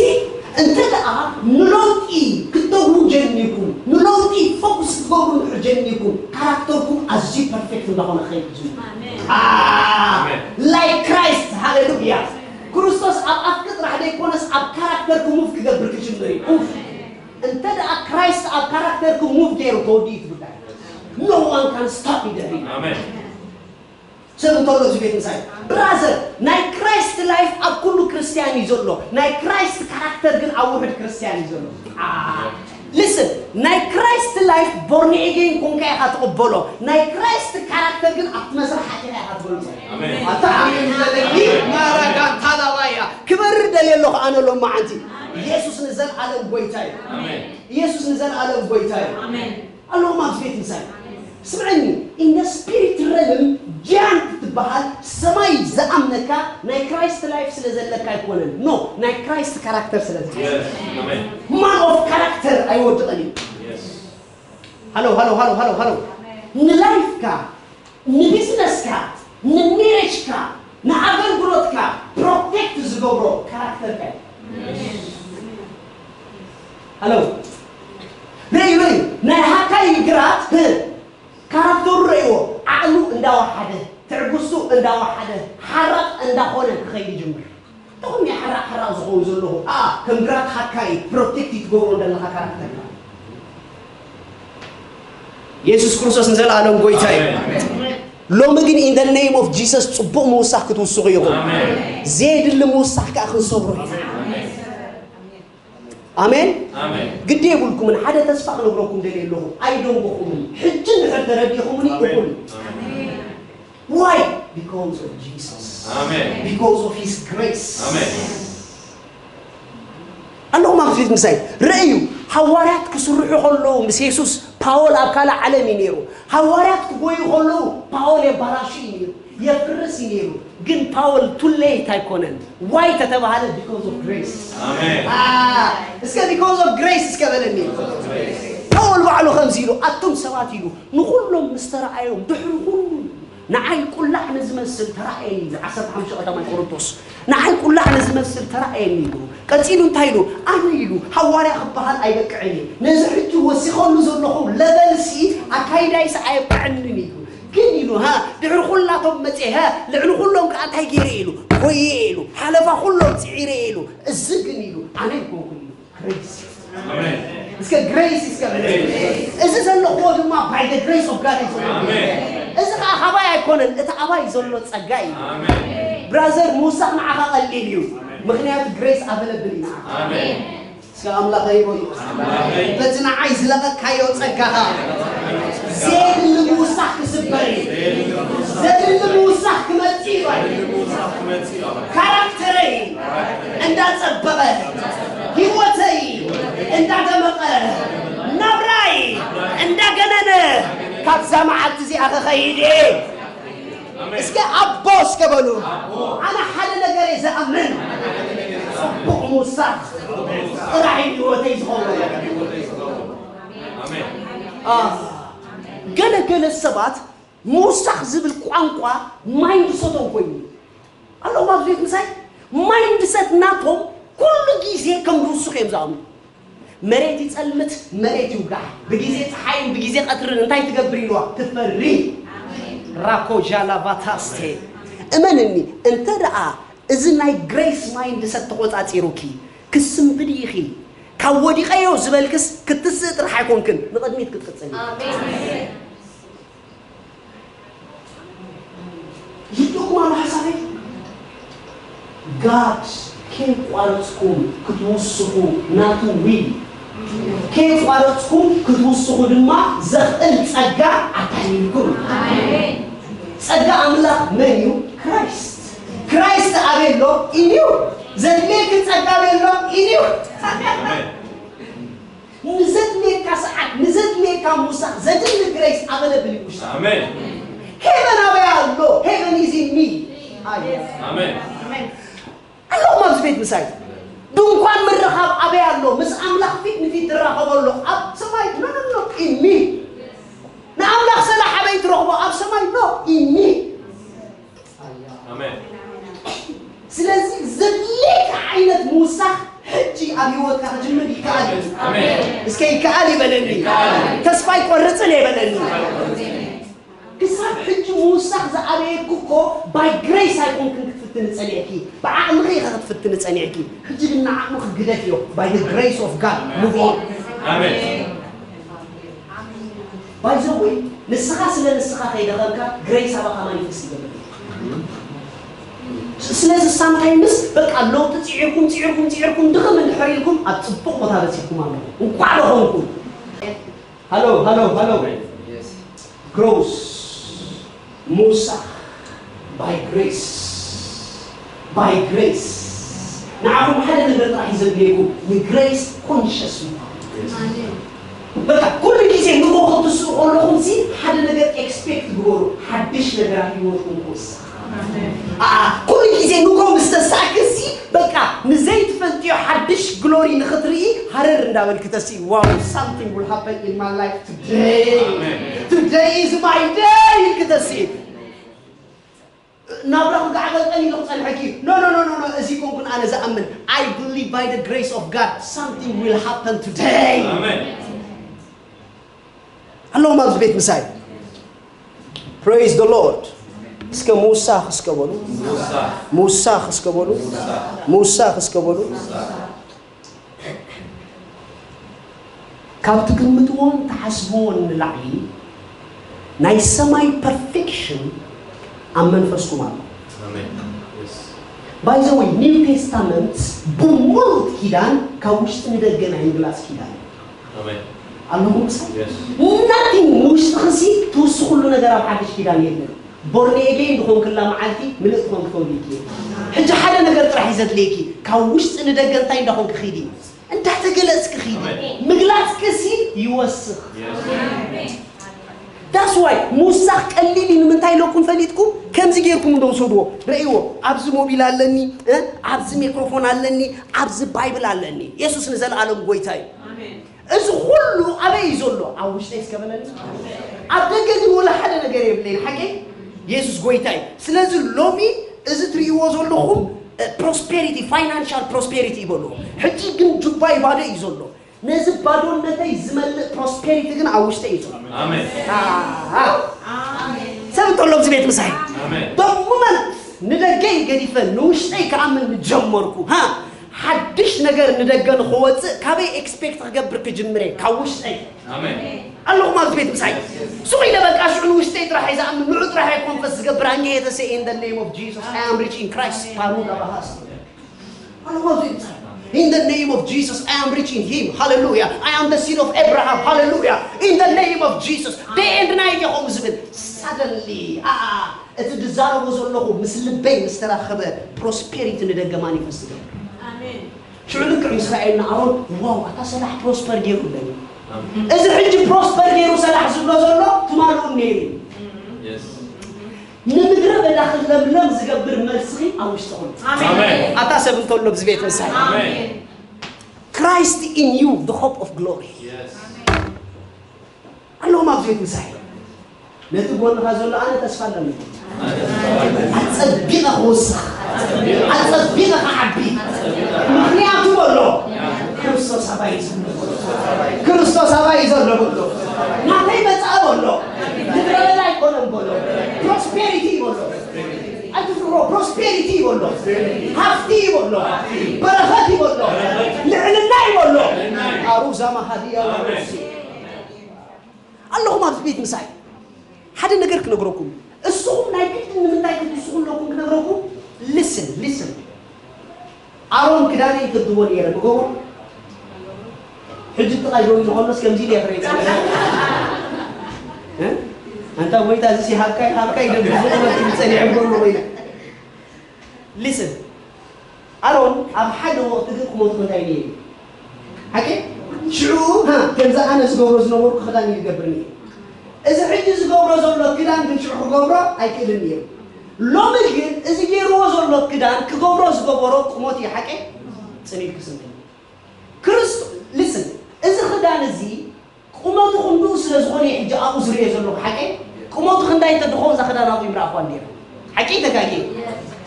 እንተ ደኣ ንለውጢ ክትደግሙ ጀኒርኩም፣ ንለውጢ ፎኩስ ክትገብሩ እንድሕር ጀኒርኩም፣ ካራክተርኩም ኣዝዩ ፐርፌክት እንዳኾነ ክኸይድ ይጅምር። ኣሜን። ኣ፣ ኣሜን። ላይክ ክራይስት፣ ሃሌሉያ። ክርስቶስ ኣብ ኣፍኪ ጥራሕ ዘይኮነስ ኣብ ካራክተርኪ ሙቭ ክገብር ክጅምር እዩ። ኡፍ። እንተ ደኣ ክራይስት ኣብ ካራክተርኪ ሙቭ ገይሩ ተወዲኡ እቲ ጉዳይ። No one can stop you there። ኣሜን። ሰብ እንተሎ እዚ ቤት ምሳይ። ብራዘር፣ ናይ ክራይስት ላይፍ ኣብ ኩሉ ክርስትያን እዩ ዘሎ። ናይ ክራይስት ካራክተር ግን ኣብ ውሑድ ክርስትያን እዩ ዘሎ። ሊስን፣ ናይ ክራይስት ላይፍ ቦርን ኤጌን ኮንካ ኢኻ ትቕበሎ። ናይ ክራይስት ካራክተር ግን ኣብቲ መስርሕ ሓቲኻ ኢኻ ትገልጾ። ኣሜን። ኣታ ኣሜን ዝበለኒ ማራጋን ታላባያ። ክበርር ደልየ ኣለኹ ኣነ ሎማዓንቲ። ኢየሱስ ንዘለኣለም ጎይታ እዩ። ኣሜን። ኢየሱስ ንዘለኣለም ጎይታ እዩ። ኣሜን። ኣለዎም ኣብዚ ቤት ምሳይ። ስምዐኒ፣ in the spirit realm ጃያንት ትበሃል ሰማይ ዝኣምነካ ናይ ክራይስት ላይፍ ስለ ዘለካ ኣይኮነን። ኖ፣ ናይ ክራይስት ካራክተር ስለ ዝኾነ። ማን ኦፍ ካራክተር ኣይወድቕን እዩ። ሃሎ ሃሎ ሃሎ ሃሎ ሃሎ። ንላይፍካ፣ ንቢዝነስካ፣ ንሜሬጅካ፣ ንኣገልግሎትካ ፕሮቴክት ዝገብሮ ካራክተርካ እዩ። ሃሎ፣ ርእዩ ርእዩ፣ ናይ ሃካይ ግራት ካራክተሩ ረእይዎ፣ ዓቕሉ እንዳወሓደ፣ ትዕግስቱ እንዳወሓደ፣ ሓራቕ እንዳኾነ ክኸይድ ይጅምር። ተኾኒ ሓራቕ ሓራቕ ዝኸውን ዘለኹ፣ ኣ፣ ከም ግራት ሃካይ ፕሮቴክት ትገብሮ እንደለኻ ካራክተርካ። የሱስ ክርስቶስ ንዘለኣለም ጎይታ እዩ። ኣሜን። ሎሚ ግን in the name of Jesus ጽቡቕ ምውሳኽ ክትውስኹ ኢኹም። ኣሜን። ዘየድሊ ምውሳኽ ከኣ ክንሰብሮ ኢና። ኣሜን። ኣሜን። ኣሜን። ግዲ የብልኩምን፣ ሓደ ተስፋ ክነግረኩም ደልየ ኣለኹ። ኣይደንጎኹምን። ሕጂ እንድሕር ተረዲኹምኒ ኣሜን። እኹል። ኣሜን። Why? Because of Jesus. ኣሜን። Because of his grace. ኣሜን። ኣለኹም ኣብዚ ቤት ምሳይ። ርእዩ፣ ሃዋርያት ክስርሑ ከለዉ ምስ የሱስ፣ ፓወል ኣብ ካልእ ዓለም እዩ ነይሩ። ሃዋርያት ክጎዩ ከለዉ ፓወል የባላሹ እዩ ነይሩ፣ የፍርስ እዩ ነይሩ። ግን ፓወል ቱ ሌት ኣይኮነን። ዋይ ተተባሃለ? Because of grace። ኣሜን። አ፣ እስከ because of grace እስከ በለኒ። ፓወል ባዕሉ ከምዚ ኢሉ፣ ኣቱም ሰባት ኢሉ፣ ንኹሎም ምስ ተረኣዮም ድሕሪ ኩሉ ንዓይ ቁላዕ ንዝመስል ተራእየኒ ኢሉ። ዓሰርተ ሓሙሽተ ቀዳማይ ቆሮንቶስ። ንዓይ ቁላዕ ንዝመስል ተራእየኒ ኢሉ። ቀጺሉ እንታይ ኢሉ? ኣነ ኢሉ ሃዋርያ ክበሃል ኣይበቅዕን እየ። ነዚ ሕጂ ወሲኸሉ ዘለኹ ለበልሲ ኣካይዳይስ ኣየብቅዐንን ኢሉ። ግን ኢሉ፣ ሃ፣ ድሕሪ ኩላቶም መጽየ፣ ሃ፣ ልዕሊ ኩሎም ከኣ እንታይ ገይረ ኢሉ? ኮይየ ኢሉ። ሓለፋ ኩሎም ጽዒረ ኢሉ። እዚ ግን ኢሉ፣ ኣነ ኣይኮንኩን ኢሉ። ግሬስ። ኣሜን። እስከ ግሬስ እስከ በለ። ግሬስ። እዚ ዘለኽዎ ድማ by the grace of God እዩ ዘሎ። ኣሜን። እዚ ኸዓ ኻባይ ኣይኮነን፣ እቲ ኣባይ ዘሎ ጸጋ እዩ። ኣሜን። ብራዘር፣ ምውሳኽ ንዓኻ ቀሊል እዩ። ኣሜን። ምኽንያቱ ግሬስ ኣቨለብል እዩ ንዓኻ። ኣሜን። ኣምላኸይ ሆይ፣ በቲ ንዓይ ዝለቐካዮ ጸጋኻ ዘየድሊ ምውሳኽ ክስበር እዩ። ዘድሊ ምውሳኽ ክመጽእ እዩ። ካራክተረይ እንዳጸበቐ፣ ህይወተይ እንዳደመቐ፣ ናብራይ እንዳገነነ ካብዛ መዓልቲ እዚኣ ክኸይድ እየ። እስከ ኣቦ እስከ በሉ። ኣነ ሓደ ነገር እየ ዝኣምን፣ ጽቡቕ ምውሳኽ ጥራሕ እዩ ህይወተይ ዝኸውን። አ፣ ገለ ገለ ሰባት ምውሳኽ ዝብል ቋንቋ ማይንድ ሰቶም ኮይኑ ኣለዎም ኣብዚ ቤት ምሳይ። ማይንድ ሰት ናቶም ኩሉ ግዜ ከም ዝውስኽ እዮም ዝኣምኑ። መሬት ይጸልምት፣ መሬት ይውጋሕ፣ ብግዜ ጸሓይን ብግዜ ቀትርን እንታይ ትገብር ኢልዋ? ትፈሪ። ራኮ ጃላቫታስቴ። እመንኒ፣ እንተ ደኣ እዚ ናይ ግሬስ ማይንድ ሰት ተቖጻጺሩኪ፣ ክስንብዲ ኢኺ። ካብ ወዲቐዮ ዝበልክስ ክትስእ ጥራሕ ኣይኮንክን፣ ንቕድሚት ክትቅጽል ኢኺ። ይድኩም ኣሎ ሓሳበይ። ጋድ ከየቋረጽኩም ክትውስኹ ናቱ ዊል፣ ከየቋረጽኩም ክትውስኹ ድማ ዘኽእል ጸጋ ኣዳልዩልኩም። ጸጋ ኣምላኽ መን እዩ? ክራይስት። ክራይስት ኣበይ ኣሎ? ኢንዩ። ዘድልየኪ ጸጋ ኣበይ ኣሎ? ኢንዩ። ንዘድልየካ ሰዓት፣ ንዘድልየካ ምውሳኽ ዘድሊ ግሬስ ኣቨለብል እዩ ውሽጢ። ኣሜን። ሄቨን ኣበይ ኣሎ? ሄቨን ኢዝ ኢን ሚ። ኣየ። ኣሜን። ኣለኹም ኣብዚ ቤት ምሳይ። ድንኳን ምርኻብ ኣበይ ኣሎ? ምስ ኣምላኽ ፊት ንፊት ትራኸበሉ ኣብ ሰማይ። ኖ፣ ኖ፣ ኖ፣ ኢን ሚ። ንኣምላኽ ሰላሕ ኣበይ ትረኽቦ? ኣብ ሰማይ። ኖ፣ ኢን ሚ። ኣሜን። ስለዚ ዘድልየካ ዓይነት ምውሳኽ ሕጂ ኣብ ህይወትካ ክጅምር ይከኣል እዩ። ኣሜን። እስከ ይከኣል ይበለኒ። ይከኣል። ተስፋ ኣይቆርጽን ይበለኒ። ክሳብ ሕጂ ምውሳኽ ዝኣበየኩ እኮ ባይ ግሬስ ኣይኮንክን ክትፍትኒ ጸኒዕኪ፣ ብዓቕምኺ ኢኻ ክትፍትኒ ጸኒዕኪ። ሕጂ ግን ንዓቕምኺ ግደፍዮ። By the grace of God, move on። ኣሜን። By the way፣ ንስኻ ስለ ንስኻ ከይደኸምካ ግሬስ ኣባኻ ማኒፌስት ይገብር። ስለዚ ሳምታይምስ በቃ ለውጢ ጽዒርኩም ጽዒርኩም ጽዒርኩም ድኽም እንድሕር ኢልኩም ኣብ ጽቡቕ ቦታ በጺሕኩም ኣለኹም። እንኳዕ ደኸምኩም። ሃሎ ሃሎ ሃሎ። ግሮስ ምውሳኽ ባይ ግሬስ፣ ባይ ግሬስ። ንዓኹም ሓደ ነገር ጥራሕ እዩ ዘድልየኩም፣ ንግሬስ ኮንሽስ ምዃን። በቃ ኩሉ ግዜ ንግሆ ክትስኡ ከለኹም ሲ ሓደ ነገር ኤክስፔክት ግበሩ፣ ሓድሽ ነገራት ህይወትኩም ክውስኽ። ኣኣ፣ ኩሉ ግዜ ንግሆ ምስ ተሳእኪ ሲ በቃ ንዘይትፈልጥዮ ሓድሽ ግሎሪ ንኽትርኢ ሃረር እንዳበልኪ ተስኢ። Wow, something will happen in my life today. Today is my day ኢልኪ ተስኢ። ናብራ ክጋዕበልቀን ኢሉ ክጸንሐኪ። No, no, no, no, no. እዚ ኮንኩን ኣነ ዝኣምን። I believe by the grace of God, something will happen today. ኣሜን። ኣለዎም ኣብዚ ቤት ምሳይ። Praise the Lord። እስከ ምውሳኽ እስከ በሉ። ምውሳኽ እስከ በሉ። ምውሳኽ እስከ በሉ። ካብ ትግምትዎን ትሓስብዎን ንላዕሊ ናይ ሰማይ ፐርፌክሽን ኣብ መንፈስኩም ኣሎ። ኣሜን። ባይ ዘ ወይ ኒው ቴስታመንት ብምሉእ ኪዳን ካብ ውሽጢ ንደገ ናይ ምግላጽ ኪዳን እዩ። ኣሜን። ኣለኹም ምሳይ? የስ። ናቲንግ ንውሽጥኺ ሲ ትውስኽሉ ነገር ኣብ ሓድሽ ኪዳን የለን። ቦርን ኤጌን ዝኾንክላ መዓልቲ ምልእቲ ኮንኪ ተወሊድኪ። ሕጂ ሓደ ነገር ጥራሕ እዩ ዘድልየኪ። ካብ ውሽጢ ንደገ እንታይ እንዳኾንኪ ኺዲ? እንዳተገለጽኪ ኺዲ። ኣሜን። ምግላጽኪ ሲ ይወስኽ። የስ። That's why ምውሳኽ ቀሊል እዩ። ንምንታይ ኢለኩም ፈሊጥኩም? ከምዚ ጌርኩም እንዶ ውሰድዎ። ረእይዎ። ኣብዚ ሞቢል ኣለኒ፣ እ? ኣብዚ ሚክሮፎን ኣለኒ፣ ኣብዚ ባይብል ኣለኒ። የሱስ ንዘለኣለም ጎይታ እዩ። ኣሜን። እዚ ኩሉ ኣበይ እዩ ዘሎ? ኣብ ውሽጠይ እስከ በለኒ። ኣብ ደገ ግን ወላ ሓደ ነገር የብለይን። ሓቀይ? የሱስ ጎይታ እዩ። ስለዚ ሎሚ እዚ ትርእይዎ ዘለኹም፣ እ፣ ፕሮስፔሪቲ፣ ፋይናንሻል ፕሮስፔሪቲ ይበልዎ። ሕጂ ግን ጁባይ ባዶ እዩ ዘሎ። ነዚ ባዶነተይ ዝመልእ ፕሮስፔሪቲ ግን ኣብ ውሽጠይ እዩ ዘሎ። ኣሜን። ኣሃ። ኣሜን። ሰብ እንተሎ ኣብዚ ቤት ምሳይ። ኣሜን። ዶሙመንት ንደገይ ገዲፈ ንውሽጠይ ክኣምን ጀመርኩ። ሃ፣ ሓድሽ ነገር ንደገ ንኽወፅእ ካበይ ኤክስፔክት ክገብር ክጅምረ? ካብ ውሽጠይ። ኣሜን። ኣለኹም ኣብዚ ቤት ምሳይ። ሱቕ ኢለ በቃ ሽዑ ንውሽጠይ ጥራሕ እየ ዝኣምን፣ ንዑ ጥራሕ እየ ኮንፈስ ዝገብር። ኣንጌ የተሰ in the name of Jesus, I am rich in Christ። ፓርሙዳ ባሃስ። ኣለኹም ኣብዚ ቤት ምሳይ። In the name of Jesus, I am rich in him. Hallelujah. I am the seed of Abraham. Hallelujah. In the name of Jesus. Day and night የኸው ዝብል suddenly እቲ ዝዛረቦ ዘለኹ ምስ ልበይ ምስ ተራኸበ prosperity ንደገ ማኒፈስት ገ ኣሜን ሽዑ ልክዕ ምስ ረኣየና ኣሮን ዋው ኣታ ሰላሕ prosper ገይሩ ኣለኒ እዚ ሕጂ prosper ገይሩ ሰላሕ ዝብሎ ዘሎ ትማልኡ ነይሩ እዩ ንምድረ በዳ ክለምለም ዝገብር መልስኺ ኣብ ውሽጥኹም ኣታ ሰብ እንተሎ ብዚ ቤት ምሳይ Christ in you the hope of glory ኣለኹም ኣብዚ ቤት ምሳይ ነቲ ጎንኻ ዘሎ ኣነ ተስፋ ኣለኒ ኣጸቢቐ ክውስኽ ኣጸቢቐ ክዓቢ ምኽንያቱ በሎ ክርስቶስ ኣባይ ዘሎ ክርስቶስ ኣባይ ዘሎ በሎ ናተይ መጻእ በሎ ምድረ በዳ ኣይኮነን በሎ prosperity በሎ ኣይትፍርሆ prosperity ይበሎ ሃፍቲ ይበሎ በረኸት ይበሎ ልዕልና ይበሎ ኣሩዛ ማሃድያ ወረሲ ኣለኹም ኣብዚ ቤት ምሳይ ሓደ ነገር ክነግረኩም እስኹም ናይ ግድን ንምንታይ ክትስኹ ኣለኩም ክነግረኩም listen listen ኣሮን ክዳነይ ይክድዎ ነይረ ብጎቦ ሕጂ ጥቃይ ደው ኢሉ ከሎስ ከምዚ ኢለ ክርኢ ጸኒሐ ኣንታ ጎይታ እዚ ሃብካይ ሃብካይ ደብዝቑመት ጸኒሐ ብሎ ኮይነ listen ኣሮን ኣብ ሓደ ወቅቲ ግን ክሞት እንታይ ነይሩ ሓቂ ሽዑ ከምዚ ኣነ ዝገብሮ ዝነበርኩ ክዳን ይገብርኒ እዚ ሕጂ ዝገብሮ ዘሎ ክዳን ግን ሽዑ ክገብሮ ኣይክእልን ነይሩ ሎሚ ግን እዚ ገይርዎ ዘሎ ክዳን ክገብሮ ዝገበሮ ቁሞት እዩ ሓቂ ጽኒት ክስምዕ ክርስቶ listen እዚ ክዳን እዚ ቁመቱ ክንድኡ ስለ ዝኾነ ሕጂ ኣብኡ ዝርኤ ዘለኹ ሓቂ ቁመቱ ክንዳይ እንተድኾን እዛ ክዳን ኣብኡ ይምራእኳ እንዲራ ሓቂ ተጋጊ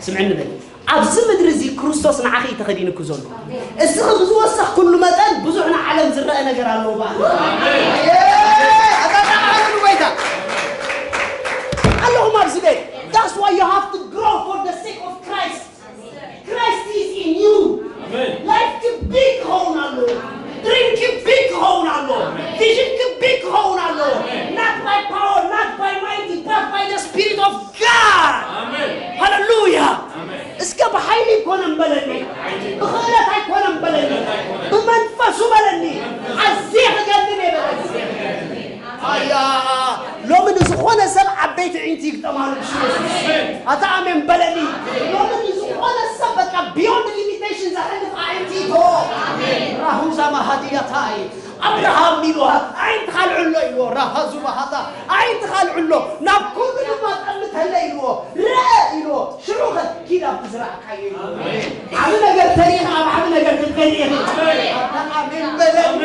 ስምዕኒ በል ኣብዚ ምድሪ እዚ ክርስቶስ ንዓኺ ተኸዲንኩ ዘሎ እስኺ ብዝወሰኽኩሉ መጠን ብዙሕ ንዓለም ዝረአ ነገር ኣለዎ በኣኺ ኣጣጣዕሉ ጎይታ ኣለኹም ኣብዚ ቤት That's why you have to grow for the sake of Christ. Christ is in you. Life ክቢግ ክኸውን ኣሎ። Dream ክቢግ ክኸውን ኣሎ። Vision ክቢግ ክኸውን ኣሎ። Not by power, not by might, but by the Spirit of God. Hallelujah. እስከ ብሓይሊ ኣይኮነን በለኒ፣ ብኽእለት ኣይኮነን በለኒ፣ ብመንፈሱ በለኒ። ኣዝየ ክገድል እየ በለኒ። ኣያ ሎሚ ንዝኾነ ሰብ ዓበይቲ ዒንቲ ይግጠማሉ ብሽሙ የሱስ። ኣታ ኣሜን በለኒ። ሎሚ ንዝኾነ ሰብ በቃ beyond limitation ዘሕልፍ ኣዒንቲ ይቶ። ራሁዛ ማሃዲያታይ ኣብርሃም ኢልዋ ኣዒንትኻ ልዕሎ ኢልዎ ራሃዙ ማሃታ ኣዒንትኻ ልዕሎ ናብ ኩሉ ድማ ጠምተለ ኢልዎ ርአ ኢልዎ ሽዑ ኸ ኪድ ኣብቲ ዝረኣካዮ ኢልዎ ዓብ ነገር ተሪኻ ኣብ ዓብ ነገር ክትከድ ኢኺ ኣሜን በለኒ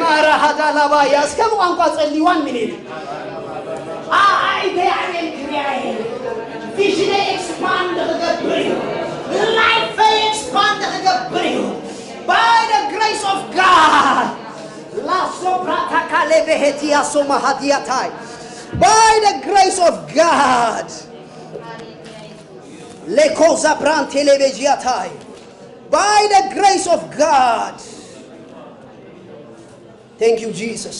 ማራ ሃዳ ላባያ እስከ ብቋንቋ ጸልይዋን ሚኒት ኣዒንተይ ኣዕቤን ክሪኣየ ቪዥነይ expand ክገብር እዩ lifeይ expand ክገብር እዩ by the grace of God La soprata kalebehetia somahadiatai. By the grace of God. Lekoza brante lebejiatai. By the grace of God. Thank you, Jesus.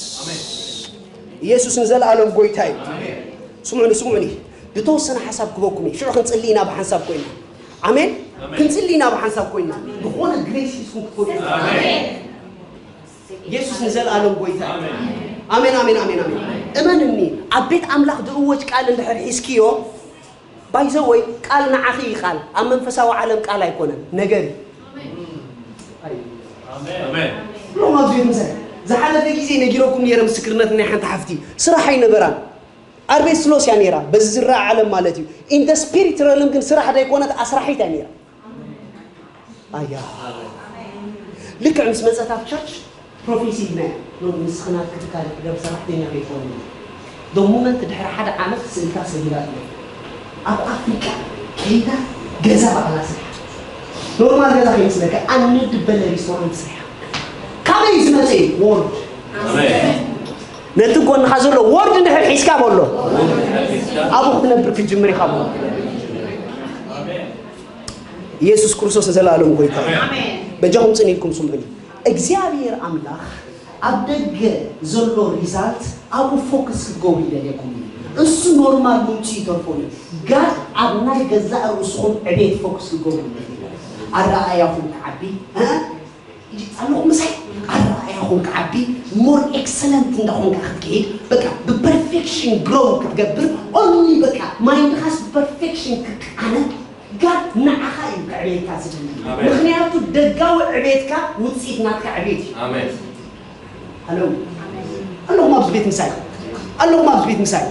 ኢየሱስ ንዘለኣለም ጎይታ እዩ። ስምዑኒ፣ ስምዑኒ። ዝተወሰነ ሓሳብ ክበኩም እዩ። ሽዑ ክንጽሊ ኢና ብሓንሳብ ኮይና። ኣሜን። ክንጽሊ ኢና ብሓንሳብ ኮይና። ዝኾነ ግሬስ ሒዝኩም ክትኮኑ። ኢየሱስ ንዘለኣለም ጎይታ እዩ። ኣሜን ኣሜን ኣሜን ኣሜን። እመንኒ ኣብ ቤት ኣምላኽ ዝእወጅ ቃል እንድሕር ሒዝክዮ ባይዘወይ ቃል ንዓኺ እዩ ቃል ኣብ መንፈሳዊ ዓለም ቃል ኣይኮነን ነገር እዩ። ሎም ኣብዚ ቤት ምሳይ ዝሓለፈ ግዜ ነጊረኩም ነይረ ምስክርነት ናይ ሓንቲ ሓፍቲ ስራሕ ኣይነበራን ኣርቤት ስሎስ እያ ነይራ በዚ ዝረኣ ዓለም ማለት እዩ in the spirit realm ግን ስራሕ ዘይኮነት ኣስራሒት እያ ነይራ ኣያ ልክዕ ምስ መፀት ኣብ ቸርች ፕሮፌሲ ኢልናያ ሎሚ ንስኺ ናትኪ ትካል ክገብ ሰራሕተኛ ከይትኾኒ the moment ድሕሪ ሓደ ዓመት ስእልካ ሰጊራ ትብል ኣብ ኣፍሪቃ ከይዳ ገዛ ባዕላ ስርሓ ኖርማል ገዛ ከይመስለካ ኣነ ድበለ ሪስቶራንት ስርሓ ካበይ ዝመፀ እዩ ወርድ ነቲ ጎንኻ ዘሎ ወርድ እንድሕር ሒዝካ በሎ ኣብኡ ክትነብር ክትጅምር ኢኻ በሎ ኢየሱስ ክርስቶስ ንዘለኣለም ጎይታ እዩ። በጃኹም ጽን ኢልኩም ስምዑኒ። እግዚኣብሔር ኣምላኽ ኣብ ደገ ዘሎ ሪዛልት ኣብኡ ፎክስ ክትገብሩ ይደልየኩም እዩ። እሱ ኖርማል ምምፅኡ ይተርፎ እዩ። ጋድ ኣብ ናይ ገዛእ ርእስኹም ዕቤት ፎክስ ክትገብሩ ይደልየኩም። ኣረኣእያኹም ክዓቢ እ? ኣለኹ ምሳይ ኣረኣእያ ኾንካ ዓቢ more excellent እንዳኾንካ ክትከይድ በቃ ብ perfection grow ክትገብር only በቃ mind ኻስ ብ perfection ክቃነ God ንዓኻ እዩ ከዕብየካ ዝደሊ። ምኽንያቱ ደጋዊ ዕብየትካ ውፅኢት ናትካ ዕብየት እዩ። ኣለኹም ኣብዚ ቤት ምሳይ ኣለኹም ኣብዚ ቤት ምሳይ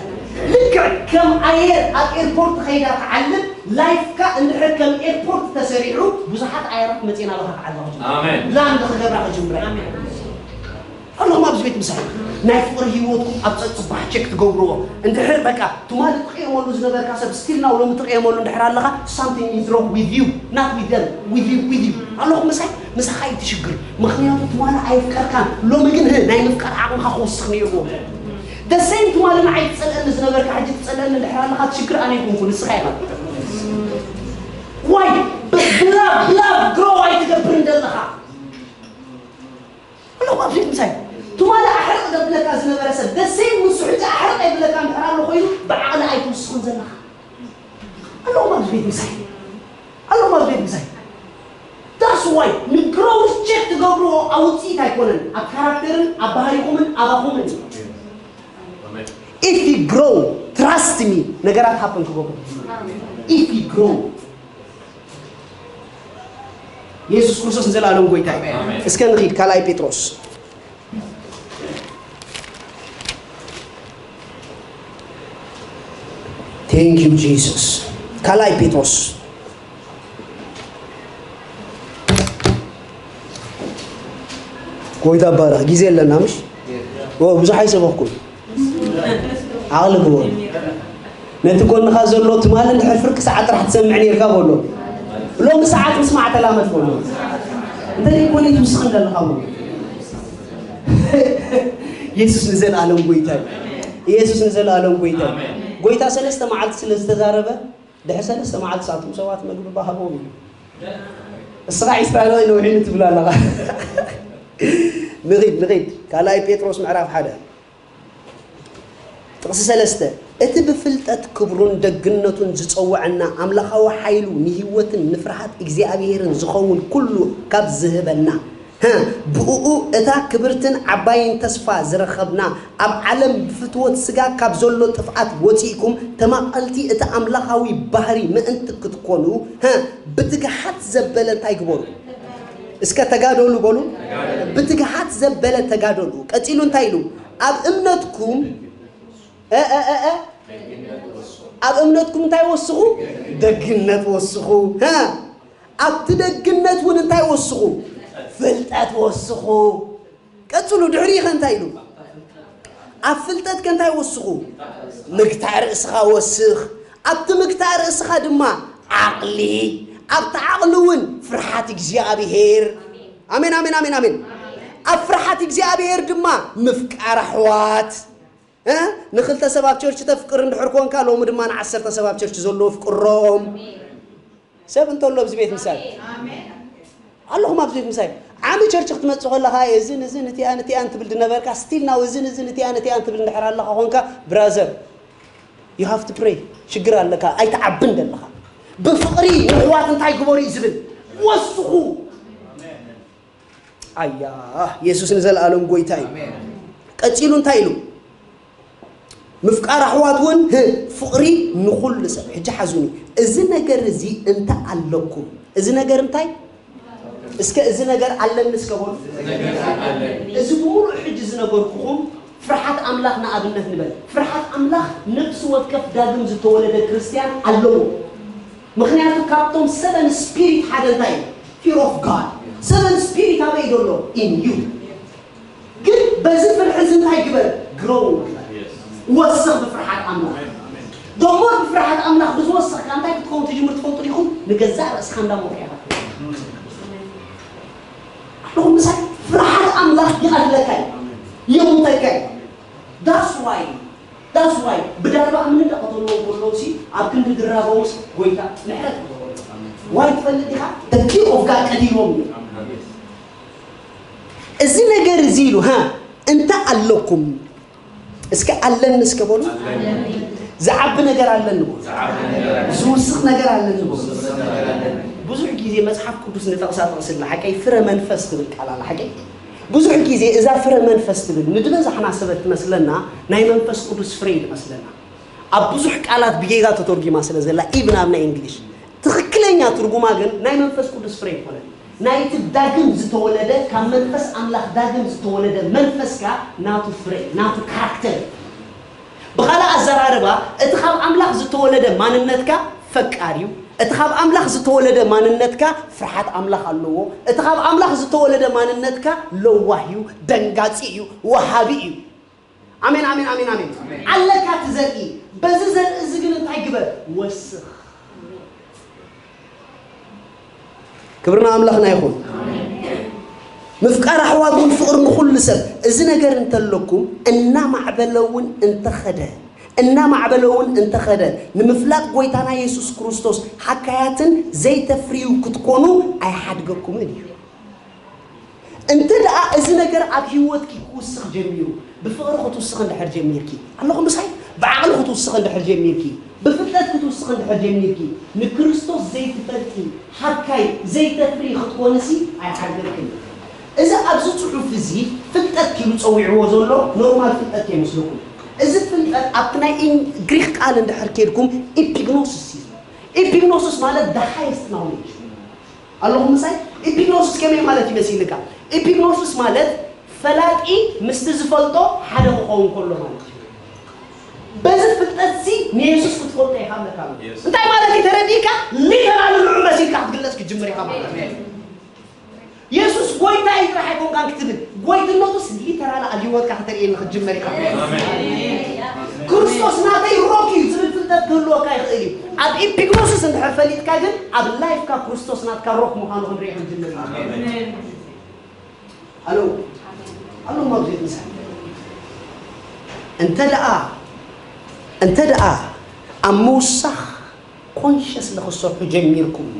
ልክዕ ከም ኣየር ኣብ airport ኸይዳ ትዓልብ life ካ እንድሕር ከም airport ተሰሪዑ ብዙሓት ኣየራት መፅና በኻ ክዓለኹ land ክገብራ ክጅምረ ኣለኹም ኣብዚ ቤት ምሳይ ናይ ፍቕሪ ህይወትኩም ኣብ ፀፅባሕ check ትገብርዎ እንድሕር በቃ ትማሊ ትቐየመሉ ዝነበርካ ሰብ still now ሎሚ ትቐየመሉ እንድሕር ኣለኻ something is wrong with you not with them with you with you ኣለኹም ምሳይ ምሳኻ እዩ ትሽግር ምኽንያቱ ትማሊ ኣየፍቀርካን ሎሚ ግን ህ ናይ ምፍቃር ዓቕምኻ ክወስኽ ነይርዎ the same ትማሊ ንዓይ ትፀልአኒ ዝነበርካ ሕጂ ትፀልአኒ እንድሕር ኣለኻ ትሽግር ኣነ ይኩንኩ ንስኻ ኢኻ why ብላብ ብላብ grow ኣይትገብርን ዘለኻ ኣለኹም ኣብዚ ቤት ምሳይ ትማሊ ኣሕርቕ ዘብለካ ዝነበረ ሰብ the same ንሱ ሕጂ ኣሕርቕ የብለካ እንድሕር ኣሎ ኮይኑ ብዓቕሊ ኣይትውስኹን ዘለኻ ኣለኹም ኣብዚ ቤት ምሳይ ኣለኹም ኣብዚ ቤት ምሳይ that's why ን growth check ትገብርዎ ኣብ ውፅኢት ኣይኮነን ኣብ ካራክተርን ኣብ ባህሪኹምን ኣባኹምን if you grow trust me ነገራት happen ክገብሩ if you grow የሱስ ክርስቶስ ንዘለኣለም ጎይታ እዩ እስከ ንኺድ ካልኣይ ጴጥሮስ Thank you Jesus ካልኣይ ጴጥሮስ ጎይታ ባረኽ ግዜ ኣለና ምሽ ብዙሕ ኣይሰበኽኩም ዓቕሊ ግበሩ ነቲ ጎንኻ ዘሎ ትማሊ እንድሕር ፍርቂ ሰዓት ጥራሕ ትሰምዕ ነርካ በሎ ሎሚ ሰዓት ምስማዕ ተላመድ በሎ እንተ ዘይኮነ ትውስኽ እንደለኻ በሎ ኢየሱስ ንዘለኣለም ጎይታ ኢየሱስ ንዘለኣለም ጎይታ ጎይታ ሰለስተ መዓልቲ ስለ ዝተዛረበ ድሕሪ ሰለስተ መዓልቲ ሳቶም ሰባት መግቢ ባሃቦም እዩ እስኻ ዒስራ ነውዒኑ ትብል ኣለኻ ንኺድ ንኺድ ካልኣይ ጴጥሮስ ምዕራፍ ሓደ ጥቕሲ ሰለስተ እቲ ብፍልጠት ክብሩን ደግነቱን ዝጸውዐና ኣምላኻዊ ሓይሉ ንህይወትን ንፍርሃት እግዚኣብሄርን ዝኸውን ኩሉ ካብ ዝህበና ብእኡ እታ ክብርትን ዓባይን ተስፋ ዝረኸብና ኣብ ዓለም ብፍትወት ስጋ ካብ ዘሎ ጥፍኣት ወፂእኩም ተማቐልቲ እቲ ኣምላኻዊ ባህሪ ምእንቲ ክትኮኑ ብትግሓት ዘበለ እንታይ ግበሩ እስከ ተጋደሉ በሉ ብትግሓት ዘበለ ተጋደሉ ቀፂሉ እንታይ ኢሉ ኣብ እምነትኩም ኣብ እምነትኩም እንታይ ወስኹ ደግነት ወስኹ ኣብቲ ደግነት እውን እንታይ ወስኹ ፍልጠት ወስኹ ቀፅሉ ድሕሪኸ እንታይ ኢሉ ኣብ ፍልጠት ከ እንታይ ወስኹ ምግታእ ርእስኻ ወስኽ ኣብቲ ምግታእ ርእስኻ ድማ ዓቕሊ ኣብቲ ዓቕሊ እውን ፍርሓት እግዚኣብሄር ኣሜን ኣሜን ኣሜን ኣሜን ኣብ ፍርሓት እግዚኣብሄር ድማ ምፍቃር ኣሕዋት ንክልተ ሰብ ኣብ ቸርች ተፍቅር እንድሕር ኮንካ ሎሚ ድማ ንዓሰርተ ሰብ ኣብ ቸርች ዘለዎ ፍቅሮም ሰብ እንተሎ ኣብዚ ቤት ምሳይ ኣለኹም ኣብዚ ቤት ምሳይ ዓሚ ቸርች ክትመፅእ ከለኻ እዝን እዝን እቲኣን እቲኣን ትብል ድነበርካ ስቲል ናው እዝን እዝን እቲኣን እቲኣን ትብል እንድሕር ኣለኻ ኮንካ ብራዘር you have to pray ሽግር ኣለካ ኣይትዓብን ዘለኻ ብፍቕሪ ንሕዋት እንታይ ግበሩ እዩ ዝብል ወስኹ ኣያ የሱስ ንዘለኣለም ጎይታ እዩ ቀፂሉ እንታይ ኢሉ ምፍቃር ኣሕዋት እውን ፍቕሪ ንኹሉ ሰብ ሕጂ ሓዙኒ እዚ ነገር እዚ እንተ ኣለኩም እዚ ነገር እንታይ እስከ እዚ ነገር ኣለኒ እስከ በሉ እዚ ብምሉእ ሕጂ ዝነገርኩኹም ፍርሓት ኣምላኽ ንኣብነት ንበል ፍርሓት ኣምላኽ ነፍሲ ወከፍ ዳግም ዝተወለደ ክርስትያን ኣለዎ ምኽንያቱ ካብቶም ሰበን ስፒሪት ሓደ እንታይ እዩ fear of God ሰበን ስፒሪት ኣበይ ዘሎ in you ግን በዚ ፍርሒ እዚ እንታይ ግበር grow ወስኽ ብፍርሓት ኣምላኽ ደሞ ብፍርሓት ኣምላኽ ብዝወሰኽካ እንታይ ክትከውን ትጅምር ትፈልጡ ዲኹም ንገዛእ ርእስኻ እንዳሞት ኢኻ ኣለኹም ምሳይ ፍርሓት ኣምላኽ ይቐትለካ እዩ የሙተካ እዩ that's why that's why ብዳርባ እምኒ እንዳቐተልዎ ከለውሲ ኣብ ክንዲ ድራቦምስ ጎይታ ምሕረት ክገብረሎም ዋይ ትፈልጥ ዲኻ the fear of God ቀቲልዎም እዩ እዚ ነገር እዚ ኢሉ ሃ እንተ ኣለኩም እስከ ኣለኒ እስከ በሉ ዝዓቢ ነገር ኣለኒ በሉ ዝውስኽ ነገር ኣለኒ በሉ ብዙሕ ግዜ መጽሓፍ ቅዱስ ንጠቕሳ ጠቕስልና ሓቀይ ፍረ መንፈስ ትብል ቃል ኣላ ሓቀይ ብዙሕ ግዜ እዛ ፍረ መንፈስ ትብል ንድበዛሕና ሰባት ትመስለና ናይ መንፈስ ቅዱስ ፍረ እዩ ትመስለና ኣብ ብዙሕ ቃላት ብጌጋ ተተርጉማ ስለ ዘላ ኢብን ኣብ ናይ እንግሊሽ ትኽክለኛ ትርጉማ ግን ናይ መንፈስ ቅዱስ ፍረ ይኮነ ናይቲ ዳግም ዝተወለደ ካብ መንፈስ ኣምላኽ ዳግም ዝተወለደ መንፈስካ ናቱ ፍረ ናቱ ካራክተር ብኻልእ ኣዘራርባ እቲ ካብ ኣምላኽ ዝተወለደ ማንነትካ ፈቃር እዩ እቲ ካብ ኣምላኽ ዝተወለደ ማንነትካ ፍርሓት ኣምላኽ ኣለዎ እቲ ካብ ኣምላኽ ዝተወለደ ማንነትካ ለዋህ እዩ ደንጋፂ እዩ ወሃቢ እዩ ኣሜን ኣሜን ኣሜን ኣሜን ኣለካ ትዘርኢ በዚ ዘርኢ እዚ ግን እንታይ ግበር ወስኽ ክብርና ኣምላኽና ይኹን ምፍቃር ኣሕዋት እውን ፍቕሪ ንኹሉ ሰብ እዚ ነገር እንተለኩም እናማዕበለ እውን እንተኸደ እናማዕበለ እውን እንተኸደ ንምፍላጥ ጎይታና የሱስ ክርስቶስ ሓካያትን ዘይተፍርዩ ክትኮኑ ኣይሓድገኩምን እዩ እንተ ደኣ እዚ ነገር ኣብ ህይወትኪ ክውስኽ ጀሚሩ ብፍቕሪ ክትውስኽ እንድሕር ጀሚርኪ ኣለኹም ምሳይ ብዓቕሊ ክትውስኽ እንድሕር ጀሚርኪ ብፍልጠት ክትውስኽ እንድሕር ጀሚርኪ ንክርስቶስ ዘይትፈልጢ ሓካይ ዘይተፍሪ ክትኮንሲ ኣይሓድገክን እዚ ኣብዚ ጽሑፍ እዚ ፍልጠት ኪሉ ጸዊዕዎ ዘሎ ኖርማል ፍልጠት ከይመስለኩም እዚ ፍልጠት ኣብቲ ናይ ግሪክ ቃል እንድሕር ከድኩም ኢፒግኖሲስ እዩ ኢፒግኖሲስ ማለት the highest knowledge ኣለኹም ምሳይ ኢፒግኖሲስ ከመይ ማለት ይመሲልካ ኢፒግኖሲስ ማለት ፈላጢ ምስቲ ዝፈልጦ ሓደ ክኸውን ከሎ ማለት እዩ በዚ ፍልጠት ሲ ንየሱስ ክትፈልጦ ኢኻ ኣለካ እንታይ ማለት እዩ ተረዲእካ ሊተራሊ ንዑ መሲልካ ክትግለጽ ክትጅምር ኢኻ ማለት እዩ የሱስ ጎይታ እዩ ጥራሕ ኣይኮንካን ክትብል ጎይትነቱስ ሊተራሊ ኣብ ህይወትካ ከተርእየኒ ክትጅመር ኢኻ ክርስቶስ ናተይ ሮክ እዩ ዝብል ፍልጠት ክህልወካ ይኽእል እዩ ኣብ ኢፒግኖሲስ እንድሕር ፈሊጥካ ግን ኣብ ላይፍካ ክርስቶስ ናትካ ሮክ ምዃኑ ክንርኢ ክንጅምር ኢና ኣሎ ኣሎ ማብዜት ምሳሌ እንተ ደኣ እንተ ደኣ ኣብ ምውሳኽ ኮንሽስ ንክትሰርሑ ጀሚርኩም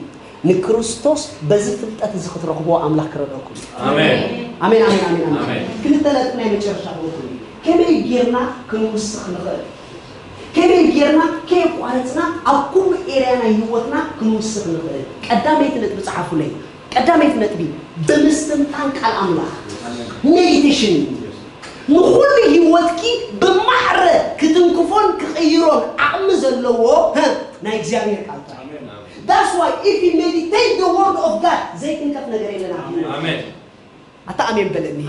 ንክርስቶስ በዚ ፍልጠት እዚ ክትረኽብዎ ኣምላኽ ክረድኣኩም ኣሜን ኣሜን ኣሜን ኣሜን ኣሜን ክልተ ነጥብ ናይ መጨረሻ ክወክል እዩ ከመይ ጌርና ክንውስኽ ንኽእል ከመይ ጌርና ከየቋረፅና ኣብ ኩሉ ኤርያ ናይ ህይወትና ክንውስኽ ንኽእል ቀዳመይቲ ነጥቢ ፀሓፉለይ ቀዳመይቲ ነጥቢ ብምስትንታን ቃል ኣምላኽ ሜዲቴሽን ንኹሉ ህይወትኪ ብማዕረ ክትንክፎን ክቕይሮን ዓቕሚ ዘለዎ ናይ እግዚኣብሔር ቃል ጥራይ That's why if you meditate the word of God ዘይትንከፍ ነገር የለን ኣታ ኣሜን በለኒ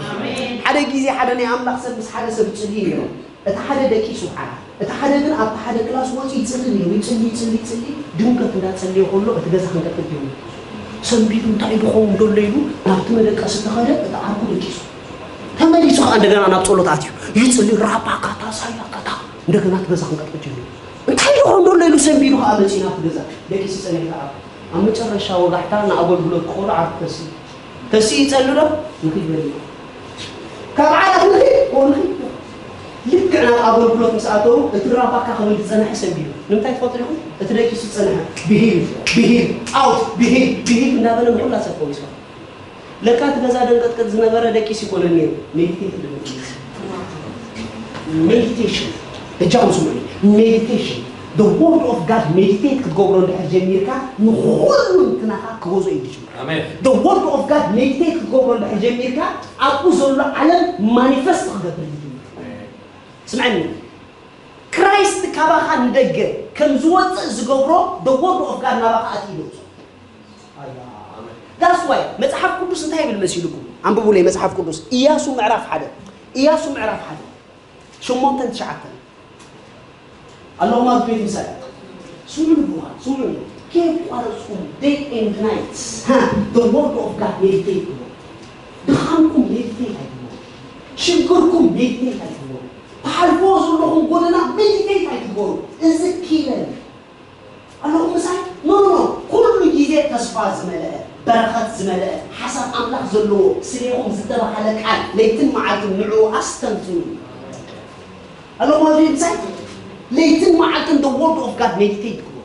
ሓደ ግዜ ሓደ ናይ ኣምላኽ ሰብ ምስ ሓደ ሰብ ይጽልዩ ነይሮም እቲ ሓደ ደቂሱ ሓደ እቲ ሓደ ግን ኣብቲ ሓደ ክላስ ወፂኡ ይፅሊ ነይሩ ይፅሊ ይፅሊ ይፅሊ ድንገት እንዳፀለየ ከሎ እቲ ገዛ ክንቀጥቅጥ ጀሚሩ ሰንቢዱ እንታይ ዝኸውን ደሎ ኢሉ ናብቲ መደቀሲ ተኸደ እቲ ዓርኩ ደቂሱ ተመሊሱ ከዓ እንደገና ናብ ጸሎት ኣትዩ ይጽሊ ራባካታ ሳያካታ እንደገና እቲ ገዛ ክንቀጥቅጥ ጀሚሩ እንታይ ዝኸውን ደሎ ኢሉ ሰንቢዱ ከዓ መፂኡ ናብቲ ገዛ ደቂሱ ይፀንሕ ከዓ ኣብ መጨረሻ ወጋሕታ ንኣገልግሎት ክኸዱ ዓርኩ ተስኢ ተስኢ ይፀሊ ዶ ንክይበል ካብ ዓራት ንኺድ ንኺድ ልክዕ ናብ ኣገልግሎት ምስ ኣተዉ እቲ ራባካ ክብል ዝፀንሐ ሰንቢዱ ንምንታይ ትፈልጡ ዲኹም እቲ ደቂሱ ዝፀንሐ ብሂል ብሂል ኣውት ብሂል ብሂል እንዳበለ ንኩላ ሰብ ፈዊስዋ ለካ እቲ ገዛ ደንቀጥቀጥ ዝነበረ ደቂሱ ይኮነን ነይሩ ሜዲቴት ልብል ሜዲቴሽን እጃኹም ስምዑ ሜዲቴሽን the word of God meditate ክትገብሮ እንድሕር ጀሚርካ ንኹሉ እንትናኻ ክገዝኦ እዩ ዝጅምር Amen. The word of God meditate ክትገብሮ እንድሕር ጀሚርካ ኣብኡ ዘሎ ዓለም ማኒፈስት ክገብር ይጅምር ስምዐኒ ክራይስት ካባኻ ንደገ ከም ዝወፅእ ዝገብሮ the word of God ናባኻ ኣትዩ ይወፅእ That's why መፅሓፍ ቅዱስ እንታይ ይብል መሲልኩም ኣንብቡለይ መፅሓፍ ቅዱስ ኢያሱ ምዕራፍ ሓደ ኢያሱ ምዕራፍ ሓደ ሸሞንተን ትሽዓተን ኣለኹም ኣብ ቤት ምሳሌ ስምዑ ንብሩኻት ስምዑ ከየቋረፅኩም day and night the word of God meditate ግበሩ ድኻምኩም meditate ኣይትግበሩ ሽግርኩም meditate ኣይትግበሩ ትሓልፍዎ ዘለኹም ጎደና meditate ኣይትግበሩ እዚ ኪለን ኣለኹም ምሳይ ኖ ኖ ኩሉ ግዜ ተስፋ ዝመልአ በረኸት ዝመልአ ሓሳብ ኣምላኽ ዘለዎ ስሌኹም ዝተባሃለ ቃል ለይትን መዓልትን ንዕኡ ኣስተንትኑ ኣለኹም ኣብዚ ምሳይ ለይትን መዓልትን the word of God meditate ግበሩ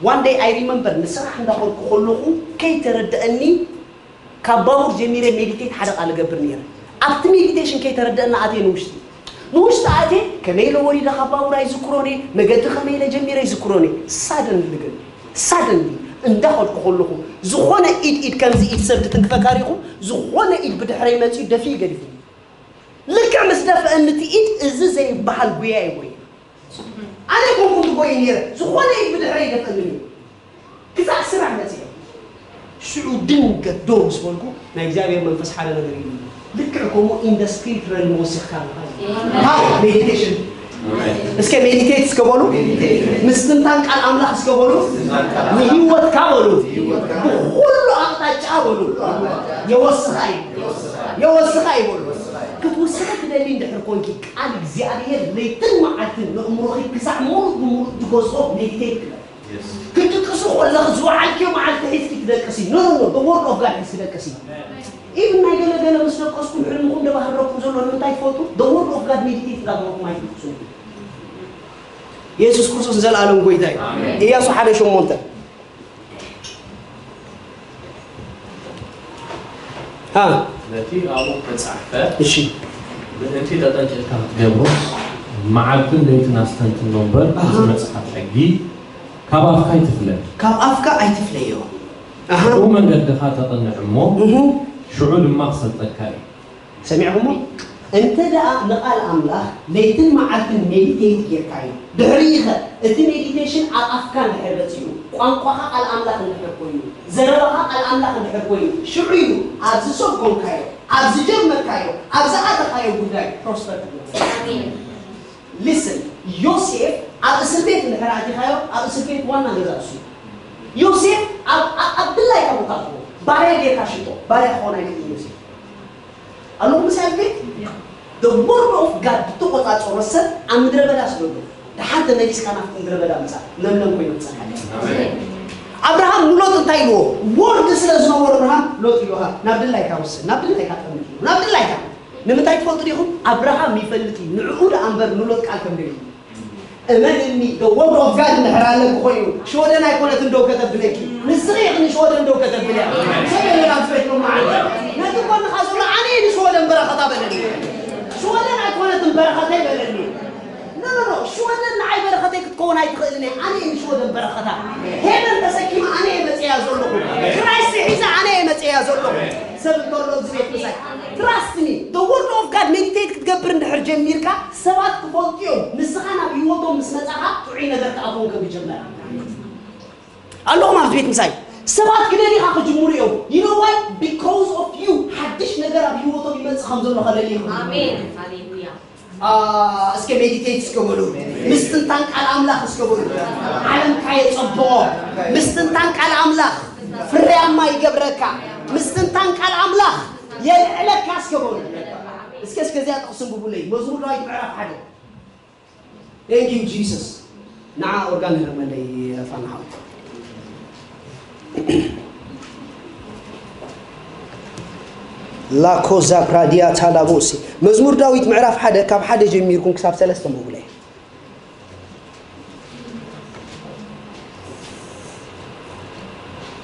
one day I remember ንስራሕ እንዳኸድኩ ከለኹ ከይተረደአኒ ካብ ባቡር ጀሚረ ሜዲቴት ሓደ ቃል እገብር ነይረ ኣብቲ ሜዲቴሽን ከይተረደአና ኣትየ ንውሽጢ ንውሽጢ ኣትየ ከመይ ኢለ ወሪደ ካብ ባቡር ኣይዝክሮን እየ መገዲ ከመይ ኢለ ጀሚረ ኣይዝክሮን እየ ሳደንሊ ግን ሳደንሊ እንዳኸድኩ ከለኹ ዝኾነ ኢድ ኢድ ከምዚ ኢድ ሰብ ክትንክፈካ ሪኹም፣ ዝኾነ ኢድ ብድሕረይ መፂኡ ደፊኡ ገዲፉ። ልክዕ ምስ ደፈአኒ እቲ ኢድ እዚ ዘይበሃል ጉያ ይጎይና። ኣነ ኮንኩ ትጎይ ነይረ፣ ዝኾነ ኢድ ብድሕረይ ይደፈእኒ እዩ። ክሳዕ ስራሕ መፂአ። ሽዑ ድንገት ደው ምስ በልኩ ናይ እግዚኣብሔር መንፈስ ሓደ ነገር ኢሉ። ልክዕ ከምኡ in the spirit realm ወሲኽካ ኣለኻ። How? Meditation። እስከ ሜዲቴት እስከ በሉ። ምስትንታን ቃል ኣምላኽ እስከ በሉ። ንህይወትካ በሉ። ብኹሉ ኣቕጣጫ በሉ። የወስኻ እዩ። የወስኻ እዩ በሉ። ክትውስኺ ትደሊ እንድሕር ኮንኪ ቃል እግዚኣብሔር ለይትን መዓልትን ንእምሮኺ ክሳዕ ሙሉእ ብሙሉእ ትገዝኦ ሜዲቴት ግበር። ክትቅሱ ከለኺ ዝወዓልክዮ መዓልቲ ሒዝኪ ትደቅሲ። No, no, no, the word of God ሒዝኪ ደቅሲ። ኢቭን ናይ ገለ ገለ ምስ ደቀስኩም ሕልምኹም ደባህረኩም ዘሎ ንምንታይ ትፈልጡ? The word of God ሜዲቴት እንዳገበርኩም ኣይትድቅሱ። የሱስ ክርስቶስ ንዘለኣለም ጎይታ እዩ። ኢያሱ ሓደ ሸሞንተ። ሃ። ነቲ ኣብኡ እተጻሕፈ እሺ። ምእንቲ ተጠንቂቕካ ክትገብሮስ፣ መዓልትን ለይትን ኣስተንትኖ እምበር፣ ኣሃ። እዚ መጽሓፍ ሕጊ ካብ ኣፍካ ኣይትፍለ። ካብ ኣፍካ ኣይትፍለዮ። ኣሃ። ሽዑ መንገድኻ ተቕንዕ እሞ፣ እሁ። ሽዑ ድማ ክሰልጠካ እዩ። ሰሚዕኩሞ? እንተ ደኣ ንቓል ኣምላኽ ለይትን መዓልትን ሜዲቴት ጌርካዮ፣ ድሕሪኡ ኸ እቲ ሜዲቴሽን ኣብ ኣፍካ እንድሕር በጺሑ፣ ቋንቋኻ ቃል ኣምላኽ እንድሕር ኮይኑ፣ ዘረባኻ ቃል ኣምላኽ እንድሕር ኮይኑ፣ ሽዑ እዩ ኣብዚ ሰብ ኮንካዮ፣ ኣብ ዝጀመርካዮ፣ ኣብ ዝኣተኻዮ ጉዳይ ፕሮስፐር ትገብር። ኣሜን። ሊስን፣ ዮሴፍ ኣብ እስር ቤት እንድሕር ኣቲኻዮ፣ ኣብ እስር ቤት ዋና ገዛ እሱ እዩ። ዮሴፍ ኣብ፣ ኣብ፣ ኣብ ድላይካ ቦታ ትኹን፣ ባርያ ጌርካ ሽጦ፣ ባርያ ክኾን ኣይክእልን ዮሴፍ። ኣለኹም ምሳይ ቤት? The word of God ብተቆጻጸሮ ሰብ ኣብ ምድረ በዳ ስደዶ። ደሓን ተመሊስካ ናብቲ ምድረ በዳ ምጻእ፣ ለምለም ኮይኑ ክጸንሓካ። ኣሜን። ኣብርሃም ንሎጥ እንታይ ኢልዎ? ወርድ ስለ ዝነበሮ ኣብርሃም ሎጥ ኢልዎ፣ "ናብ ድላይካ ውሰድ፣ ናብ ድላይካ ጠምት፣ ናብ ድላይካ." ንምንታይ ትፈልጡ ዲኹም? ኣብርሃም ይፈልጥ እዩ፣ ንዕኡ ደኣ እምበር ንሎጥ ቃል ከም ደልዩ። እመንኒ፣ the word of God እንድሕር ኣለኪ ኮይኑ፣ ሽወደን ኣይኮነትን ደው ከተብለኪ። ንስኺ ኢኺ ንሽወደን ደው ከተብልያ። ሰብ የለን ኣብዚ ቤት መዓልቲ። ነቲ ጎንኻ ዘሎ፣ "ኣነ እየ ንሽወደን በረኸታ" በለኒ። ሽወደን ኣይኮነትን በረኸተይ በለኒ። No, no, no። ሽወደን ንዓይ በረኸተይ ክትከውን ኣይትኽእልን እያ። ኣነ እየ ንሽወደን በረኸታ። ሄቨን ተሰኪመ ኣነ እየ መፅያ ዘለኹ። ክራይስት ሒዘ ኣነ እየ መፅያ ዘለኹ። ሰብ እንተሎ ኣብዚ ቤት ምሳይ። Trust me። The word of God ሜዲቴት ክትገብር እንድሕር ጀሚርካ፣ ሰባት ክፈልጡ እዮም። ንስኻ ናብ ህይወቶም ምስ መጻኻ፣ ጥዑይ ነገር ክኣትዎም ከም ዝጀመረ። ኣለኹም ኣብዚ ቤት ምሳይ። ሰባት ክደልኻ ክጅምሩ እዮም። You know why? Because of you። ሓድሽ ነገር ኣብ ህይወቶም ይመጽእ ከም ዘሎ ከለሊ ይኽእሉ። ኣሜን። ሃሌሉያ። አ፣ እስከ ሜዲቴት እስከ በሉ። ምስትንታን ቃል ኣምላኽ እስከ በሉ። ዓለምካ የጸብቖ። ምስትንታን ቃል ኣምላኽ ፍርያማ ይገብረካ። ምስትንታን ቃል ኣምላኽ የልዕለካ እስከ በሉ። እስከ፣ እስከ እዚኣ ጥቕሲ እንብቡለይ። መዝሙር ዳዊት ምዕራፍ ሓደ። Thank you, Jesus። ንዓ ኦርጋን ህረመለይ ፋና ሓወይ። ላኮዛ ፕራዲያ ታላቦሲ። መዝሙር ዳዊት ምዕራፍ ሓደ ካብ ሓደ ጀሚርኩም ክሳብ ሰለስተ ምብለ።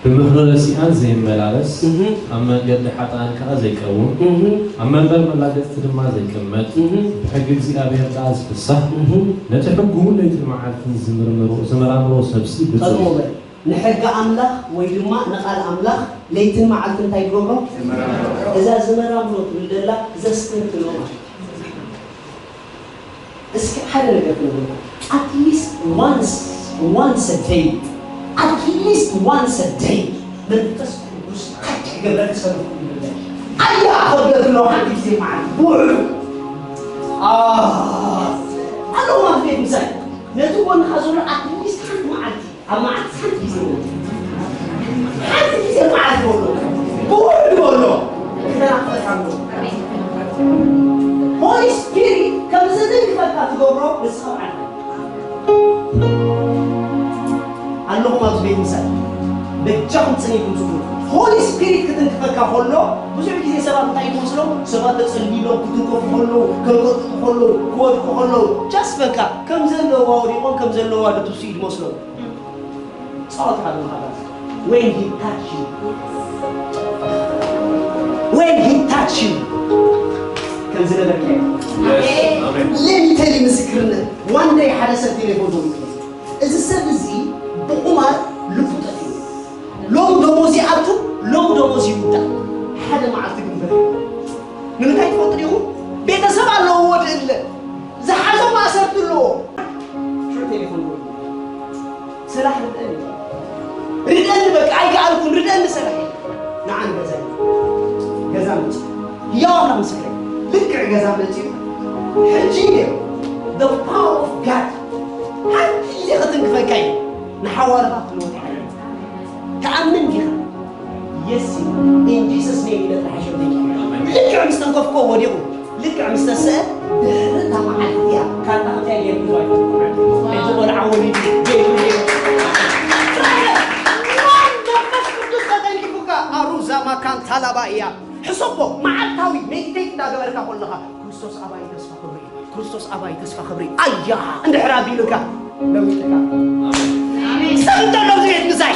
ብምኽሪ ረሲኣን ዘይመላለስ፣ እህ። ኣብ መንገዲ ሓጥኣን ከኣ ዘይቀውም፣ እህ። ኣብ መንበር መላገጽቲ ድማ ዘይቅመጥ፣ እህ። ብሕጊ እግዚኣብሔር ደኣ ዝፍሳህ፣ እህ። ነቲ ሕጉ ለይትን መዓልትን ዝምርምሮ፣ ዝመራምሮ ሰብሲ ብፁዕ እዩ። ቀድሞ በል። ንሕጊ ኣምላኽ ወይ ድማ ንቓል ኣምላኽ ለይትን መዓልትን እንታይ ይገብሮ? ዝመራምሮ። እዛ ዝመራምሮ ትብል ዘላ ዘስተንትኖ ማለት እዩ። እስኪ ሓደ ነገር ክነግረኩም። At least once, once a day, at least once a day መንፈስ ቅዱስ ታች ክገብረክ ሰለኹ ይብል። ኣያ ከብለክ ነው ሓንቲ ግዜ መዓልቲ ብውዕሉ። አ፣ ኣለኹም ኣብ ቤት ምሳይ። ነቲ ጎንኻ ዘሎ at least ሓንቲ መዓልቲ ኣብ መዓልቲ ሓንቲ ግዜ በሎ። ሓንቲ ግዜ መዓልቲ በሎ። ብውዕሉ በሎ። ክተናፍቀካ ኣሎ። ሆሊ ስፒሪት ከም ዘደግፈካ ትገብሮ ንስኻ ባዕልኻ። ኣለኹም ኣብዚ ቤት ምሳይ። በጃኹም ጽን ኢልኩም ስምዑ። ሆሊ ስፒሪት ክትንክፈካ ከሎ ብዙሕ ግዜ ሰባት እንታይ ይመስሎም? ሰባት ተጸልይሎም ክትንከፉ ከለዉ፣ ከንቀጥጡ ከለዉ፣ ክወድቁ ከለዉ፣ ጃስት በቃ ከም ዘለዋ ወዲቖም ከም ዘለዋ ድትሱ እዩ ዝመስሎም። ጸሎት ካብ ምኻታት when he touch you, when he touch you ከም ዝነበርካዮ። Yes. ኣሜን። Let me tell you ምስክርነት። One day ሓደ ሰብ ቴሌፎን ደዊሉ፣ እዚ ሰብ እዚ ብቁማር ልቡ ጠፊኡ። ይውዳእ። ሓደ መዓልቲ ግን በርሂ። ንምንታይ ትፈልጡ ዲኹም? ቤተሰብ ኣለዎ ወዲ እለ። ዝሓዞ ማእሰርቲ ኣለዎ። ሽዑ ቴሌፎን ደወለ። ሰላሕ ርድአኒ። ርድአኒ በቃ ኣይከኣልኩን። ርድአኒ ሰላሕ። ንዓን ገዛ። ገዛ መጽ። ህያው ኣምላኽ ምስክረይ። ልክዕ ገዛ መጽ እዩ። ሕጂ እዩ። The power of God። ሓንቲ ግዜ ክትንክፈካ እዩ። ንሓዋርኻ ክትልወጥ ይኽእል። ትኣምን ዲኻ? የስ። In Jesus name ኢለ ጥራሕ ሸምተኛ። ልክዕ ምስ ተንከፍኮ ወዲቑ። ልክዕ ምስ ተስአ ድሕሪ እታ መዓልቲ እያ። ካርታ ከምዚኣ ገይሩ ሒዙ ኣይፈልጥን። ሕጂ ቆልዓ ወሊዱ ቤቱ ገይሩ። መንፈስ ቅዱስ ተተንኪፉካ ኣሩዛ ማካን ታላባ እያ። ሕሰቦ መዓልታዊ ሜዲቴት እንዳገበርካ ከለኻ ክርስቶስ ኣባይ ተስፋ ክብሪ እዩ። ክርስቶስ ኣባይ ተስፋ ክብሪ ኣያ እንድሕር ኣቢሉካ ለዊጥካ። ሰብ እንተሎ ኣብዚ ቤት ምሳይ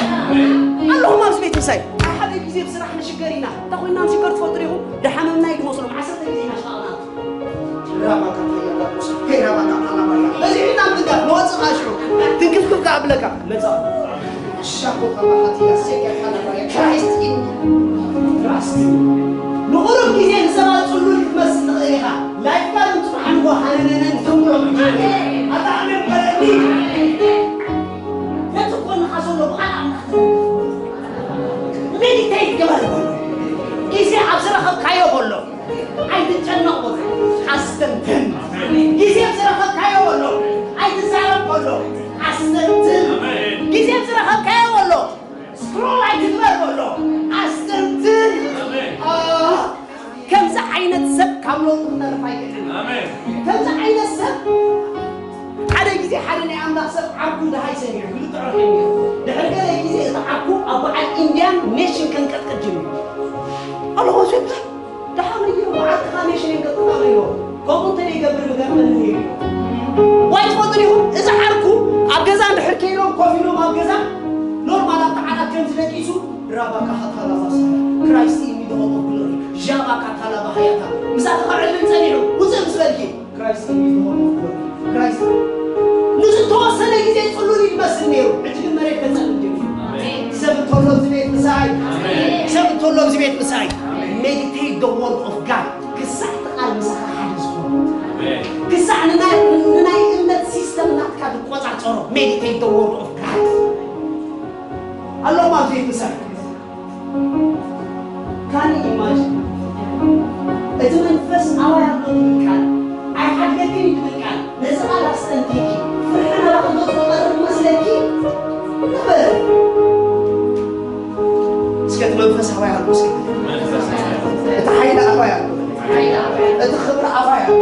ኣለኹም፣ ኣብዚ ቤት ምሳይ። ኣብ ሓደ ግዜ ብስራሕ ንሽገር ኢና። እንታይ ኮይንና ንሽገር ትፈልጡ ዲኹም? ድሓመምና እዩ ዝመስሎም። ዓሰርተ ግዜ ኢና ሸቓቕና። ራባካ ተያዳኩስ፣ ሄራባካ ታላባያ። በዚ ሒና ምንጋር ንወፅእ ኻሽዑ። ትንክፍክፍ ከኣ ብለካ። መጻ። ሻኮ ካባኻትያ ሴካ ካላባያ። Christ in me. Christ in me። ንቑሩብ ግዜ ንሰባት ጽሉል ክትመስል ትኽእል ኢኻ። ላይፍ ጋርድ ጽባሕ ንግሆ ሃነነነን ትብሎ። ኣታ ኣሜን በለኒ። ነቲ ጎንኻ ዘሎ ብቓል ኣምላኽ ተዘርግሕ። ሜዲቴት ግበር በሎ። ግዜ ኣብ ዝረኸብካዮ በሎ። ኣይትጨነቕ በሎ። ኣስተንትን። ግዜ ኣብ ዝረኸብካዮ በሎ። ኣይትዛረብ በሎ። ኣስተንትን። ግዜ ኣብ ዝረኸብካዮ በሎ። ስክሮል ኣይትግበር በሎ። ኣስተንትን። ኣሜን። አ፣ ከምዚ ዓይነት ሰብ ካብ ሎሚ ክተርፍ ኣይክእልን። ኣሜን። ከምዚ ዓይነት ሰብ ሓደ ግዜ ሓደ ናይ ኣምላኽ ሰብ ዓርኩ ደሃይ ሰሚዑ ክልተ ዕረፍ እዩ ነይሩ። ድሕሪ ገለ ግዜ እቲ ዓርኩ ኣብ በዓል ኢንድያን ኔሽን ከንቀጥቅጥ ጀሚሩ። ኣለኹ፣ ደሓን እዩ፣ መዓልቲ ካሜሽን የንቀጥቅጣ ነይሩ። ከምኡ እንተ ዘይገብር ምገርመኒ ነይሩ። ዋይ ትፈልጡ ዲኹም? እዚ ዓርኩ ኣብ ገዛ እንድሕር ከይዶም ኮፍ ኢሎም ኣብ ገዛ ኖርማል ኣብቲ ዓራት ከምዚ ደቂሱ ራባካ ሃታላባሳ ክራይስት ኢን ሚ ዶ ሆፕ ኦፍ ግሎሪ ዣባካ ታላባሃያታ ምሳኻ ክዕልል ጸኒሑ ውጽእ ምስ በልኪ ክራይስት ኢን ሚ ዶ ሆፕ ኦፍ ግሎሪ ክራይስት ንዝተወሰነ ግዜ ጽሉል ይመስል ነይሩ። ሕጂ ግን መሬት ከጸልም ጀሚሩ። ኣሜን። ሰብ እንተሎ ኣብዚ ቤት ምሳይ ኣሜን። ሰብ እንተሎ ኣብዚ ቤት ምሳይ ኣሜን። Meditate the word of God ክሳዕ እቲ ቃል ምሳኻ ሓደ ዝኾነ ኣሜን። ክሳዕ ንናይ ንናይ እምነት ሲስተም ናትካ ትቆጻጸሮ። Meditate the word of God ኣሎም ኣብዚ ቤት ምሳይ ካን ኢማጅን እቲ መንፈስ ኣባይ ኣሎ ትብል ቃል ኣይሓድገክን እዩ ትብል ቃል ነዚ ቃል ኣስተንቲኪ ፍርሒ ናባኺ ገጹ ዝቐርብ መስለኪ ንበሪ እስከ እቲ መንፈስ ኣባይ ኣሎ እስከ እቲ ሓይሊ ኣባይ ኣሎ እቲ ክብሪ ኣባይ ኣሎ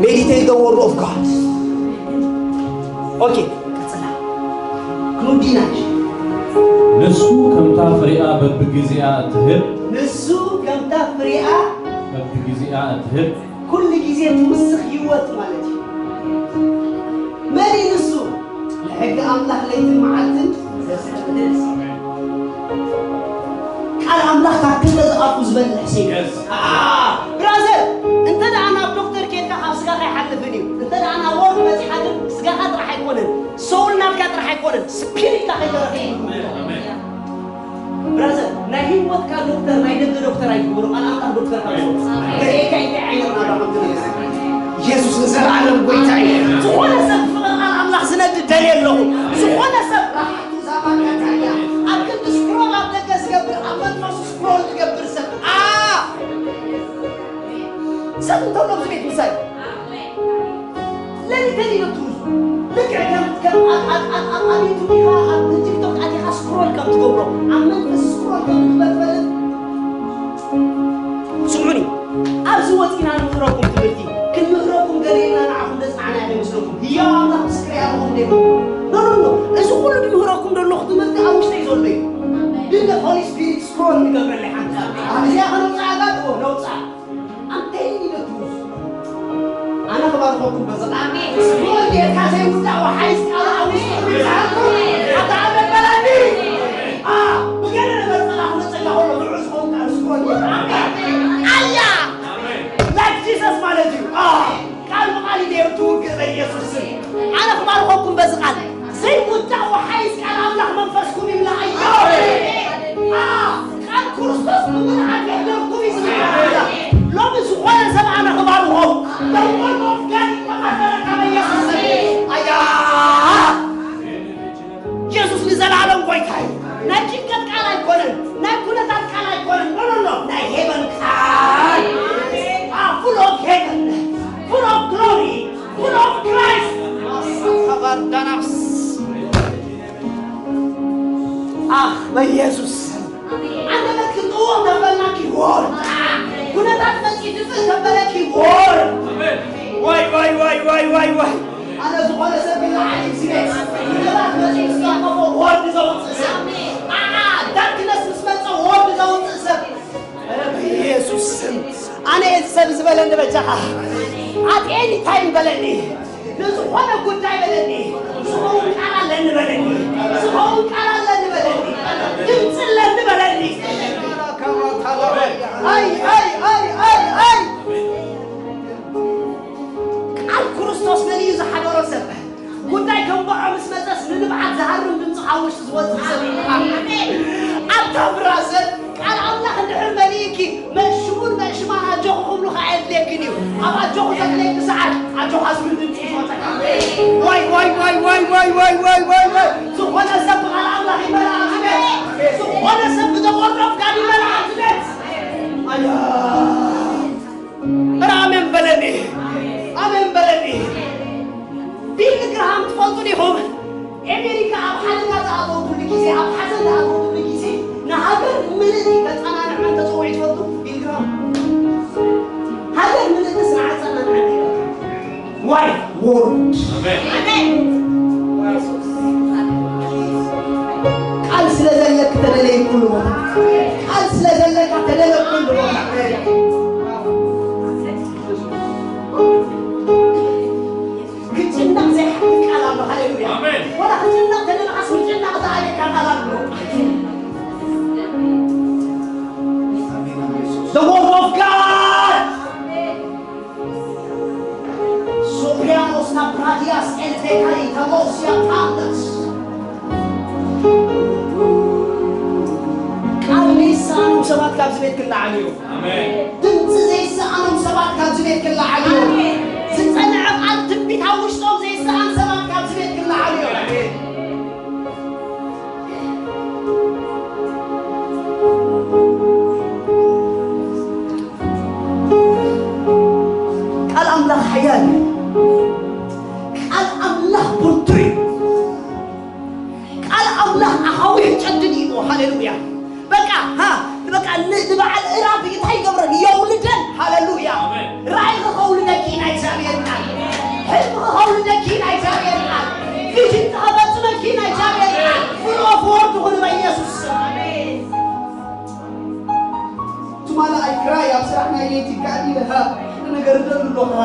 Meditate the word of God okay ቀጽላ ክንዲ ኢና ንሱ ከምታ ፍሬኣ በብግዜኣ እትህብ ንሱ ከምታ ፍሬኣ በብግዜኣ እትህብ ኩሉ ግዜ ትውስኽ ህይወት ማለት እዩ። መን እዩ ንሱ? ንሕጊ ኣምላኽ ለይትን መዓልትን ዘስተንትስ ቃል ኣምላኽ ካብ ክልተ ዝኣፉ ዝበልሕ ሲ Yes. ብራዘር እንተ ደኣ ናብ ዶክተር ኬድካ ካብ ስጋኻ ይሓልፍን እዩ እንተ ደኣ ናብ ወርድ በፂሓ ግን ስጋኻ ጥራሕ ኣይኮነን ሶውል ናትካ ጥራሕ ኣይኮነን ስፒሪትካ ከይተረፈ እዩ Amen. ብራዘር ናይ ህይወትካ ዶክተር ናይ ደገ ዶክተር ኣይግበሩ ቃል ኣምላኽ ዶክተር ካብ ዝኾነ በኤካ እንታይ ዓይነት ናባኹም ትነግር ኢየሱስ ንዘለዓለም ጎይታ እዩ ዝኾነ ሰብ ፍቕር ቃል ኣምላኽ ዝነድ ደልየ ኣለኹ ዝኾነ ሰብ ራሓቱ ዛባጋታያ ኣብ ክንዲ ስክሮል ኣብ ደገ ዝገብር ኣብ መንፈሱ ስክሮል ዝገብር ሰብ ኣ ሰብ እንተሎ ኣብዚ ቤት ምሳይ ለሊተን ኢለ ትሩዝ ልክዕ ከም ከም ኣብ ኣብ ኣብ ኣብ ኣብ ዩቱብ ኢኻ ኣብ ቲክቶክ ኣቲኻ ስክሮል ከም ትገብሮ ኣብ መንፈስ ስክሮል ከም ትግበር ትፈልጥ ስምዑኒ ኣብዚ ወፂና ንምህረኩም ትምህርቲ ክንምህረኩም ገሌልና ንዓኹም ዘፅናዕና ኢና ይመስለኩም ህያው ኣምላኽ ምስክር ያለኹም ደይብሉ ኖ ኖ ኖ እዚ ኩሉ ድምህረኩም ዘለኹ ትምህርቲ ኣብ ውሽጠይ ዘሎ እዩ ግን ሆሊ ስፒሪት ስክሮል ንገብረለይ ሓንቲ እዚኣ ከነውፅኣ ጋጥዎ ነውፅኣ I'm telling you the truth. ኣነ ክባርኸኩም በዚ ቃል ስፖርት ጌርካ ዘይውዳእ ወሓይስ ቃል ኣብ ውሽጥኹም ይዝሃርኩም ኣታ ኣበበላኒ ብገለ ነገር ጸላኹ ነጸላ ከሎ ንዑ ዝኸውን ቃል ስፖርት ጌርካ ኣያ like Jesus ማለት እዩ ቃል ብቃል እዩ ነይሩ ትውግእ በኢየሱስ ስም ኣነ ክባርኸኩም በዚ ቃል ዘይውዳእ ሓይስ ቃል ኣምላኽ መንፈስኩም ይምልኣዮ። ኣ፣ ቃል ክርስቶስ ብምልኣት የሕደርኩም እዩ ዝብል ኣምላኽ። ሎሚ ዝኾነ ሰብ ኣነ ክባርኾ፣ the word of God ይቆጻጸረካ በኢየሱስ ስም። ኣያ፣ የሱስ ንዘለኣለም ጎይታ እዩ። ናይ ጭንቀት ቃል ኣይኮነን፣ ናይ ኩነታት ቃል ኣይኮነን። ኖ፣ ኖ፣ ኖ፣ ናይ ሄቨን ቃል። ኣ፣ full of heaven, full of glory, full of Christ. ኣሳካባርዳናስ። ኣኽ፣ በኢየሱስ ስም። ኣንደበት ክትጥዎ ተበላኪ ወር። ኩነታት መጺኡ ድፍእ ተበለኪ ወር። ዋይ፣ ዋይ፣ ዋይ፣ ዋይ፣ ዋይ፣ ዋይ። ኣነ ዝኾነ ሰብ ይለዓል እዩ፣ እዚ ቤት። ኩነታት መጺኡ ዝጸቀፎ ወር ዘውጽእ ሰብ። ኣዓ፣ ዳርክነስ ምስ መጸ ወር ዘውጽእ ሰብ። ኧረ በኢየሱስ ስም። ኣነ እዚ ሰብ ዝበለኒ በጃኻ። At any time በለኒ። ንዝኾነ ጉዳይ በለኒ። ዝኸውን ቃል ኣለኒ በለኒ። ዝኸውን ቃል ኣለኒ በለኒ። ድምፂ ኣለኒ በለኒ። ኣይ፣ ኣይ፣ ኣይ፣ ኣይ፣ ኣይ። ቃል ክርስቶስ መሊኡ ዝሓደሮ ሰብ። ጉዳይ ከንብዖ ምስ መጸስ ንንብዓት ዝሃርም ድምፂ ካብ ውሽጢ ዝወፅእ ሰብ ይበሃል። ኣታ ብራዘር፣ ቃል ኣምላኽ እንድሕር መሊእኪ፣ መእሽሙን መእሽማን ኣጆኹ ክብሉኻ ኣየድልየክን እዩ። ኣብ ኣጆኹ ዘድልየኪ ሰዓት ኣጆኻ ዝብል ድምፂ እዩ ዝወፀካ። ዋይ፣ ዋይ፣ ዋይ። ዝኾነ ሰብ ብቃል ኣምላኽ ይመልኣ ዝብል፣ ዝኾነ ሰብ ብዘቆርዶፍ ጋር ይመልኣ ዝብል። ኣያ፣ ኧረ ኣሜን በለኒ፣ ኣሜን በለኒ። ቢል ግርሃም ትፈልጡ ዲኹም? ኤሜሪካ ኣብ ሓደጋ ዝኣተወትሉ ግዜ፣ ኣብ ሓዘን ዝኣተወትሉ ግዜ፣ ንሃገር ምልእቲ ከጸናንዐን ተጸዊዑ ትፈልጡ? ቢል ግርሃም። ሃገር ምልእቲ ስለ ኣጸናንዐን። ዋይ ወርድ። ኣሜን። ቃል ስለ ዘለክ ተደለይ ኩሉ ቦታ። ቃል ስለ ዘለካ ተደለ ኩሉ ቦታ። ክጭነቕ ዘይሓትት ቃል ኣሎ። ሃሌሉያ። ኣሜን። ወላ ክጭነቕ ተደለኻስ ክጭነቕ ዝኣለካ ቃል ኣሎ። The word of God. ሶፕሪያኖስ ናብ ፕራዲያስ ኤልቴካይ ተሞስያ ፓንደስ። ቃል ዘይሰኣኖም ሰባት ካብዚ ቤት ክለዓሉ እዮም። ኣሜን። ድምፂ ዘይሰኣኖም ሰባት ካብዚ ቤት ክለዓሉ እዮም። ኣሜን። ዝፀንዐ ቃል ትንቢት ኣብ ውሽጦም ዘይሰኣን ሰባት ካብዚ ቤት ክለዓሉ እዮም። ኣሜን። ቃል ኣምላኽ ሓያል እዩ። ቃል ኣምላኽ ብርቱዕ እዩ። ቃል ኣምላኽ ኣኻውሕ ጨድን እዩ። ሃሌሉያ። በቃ፣ ሃ፣ በቃ ን-፣ ንበዓል እራብ እንታይ ይገብረን? የውልደን። ሃሌሉያ። ኣሜን። ራእይኺ ከውልደኪ ኢና እግዚኣብሔር ቃል። ሕልምኺ ከውልደኪ ኢና እግዚኣብሔር ቃል። ቪዥን ክፈጽመኪ ኢና እግዚኣብሔር ቃል። Full of word ኩኒ በኢየሱስ ስም። ትማሊ ኣይ ክራይ ኣብ ስራሕ ናይ ለይቲ ጋዲ ኢለ፣ ሃ፣ ነገር ደሉ ኣለኻ።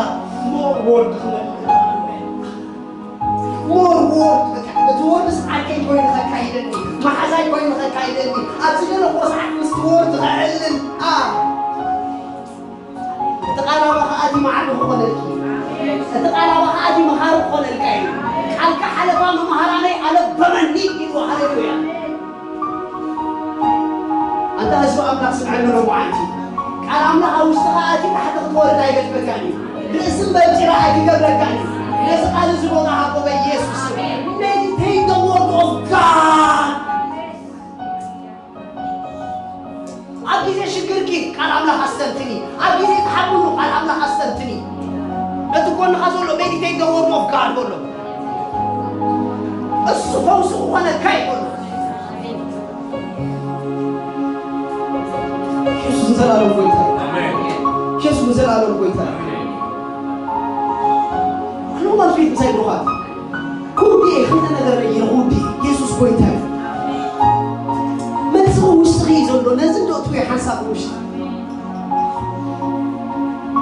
ሞር ወርድ ክመልእ። ሞር ወርድ፣ በቃ፣ እቲ ወርድ ሰዓርከይ ኮይኑ ከካይደኒ፣ መሓዛይ ኮይኑ ከካይደኒ፣ ኣብ ዝደለኽዎ ሰዓት ምስቲ ወርድ ከዕልል፣ ኣ። እቲ ቃል ኣባኻ ኣትዩ መዓርፎ ክኾነልኪ፣ እቲ ቃል ኣባኻ ኣትዩ መሃሪ ክኾነልካ እዩ። ቃልካ ሓለፋ መምሃራነይ ኣለበመኒ ኢሉ፣ ሃሌሉያ። ኣንታ ህዝቢ ኣምላኽ ስምዐኒ ሎማዓንቲ። ቃል ኣምላኽ ኣብ ውሽጥኻ ኣትዩ ታሕቲ ክትወርድ ኣይገድፈካን እዩ። ርእሲ እምበር ጭራ ኣይክገብረካን እዩ። ነዚ ቃል እዚ ቦታ ሃቦ በኢየሱስ ስም። Meditate the word of God። ኣብ ግዜ ሽግርኪ ቃል ኣምላኽ ኣስተንትኒ። ኣብ ግዜ ትሓምሉ ቃል ኣምላኽ ኣስተንትኒ። ነቲ ጎንኻ ዘሎ meditate the word of God በሎ። እሱ ፈውሲ ክኾነካ እዩ በሎ። ኢየሱስ ንዘለኣለም ጎይታ እዩ። ኣሜን። ኢየሱስ ንዘለኣለም ጎይታ እዩ። ኣሜን። ክሎም ኣብ ፊት ምሳይ ብሩኻት። ክውዲ እየ፣ ክልተ ነገር እየ ክውዲ። ኢየሱስ ጎይታ እዩ። መልስኺ ውሽጥኺ እዩ ዘሎ። ነዚ እንዶ እትውይ ሓንሳብ ውሽጢ።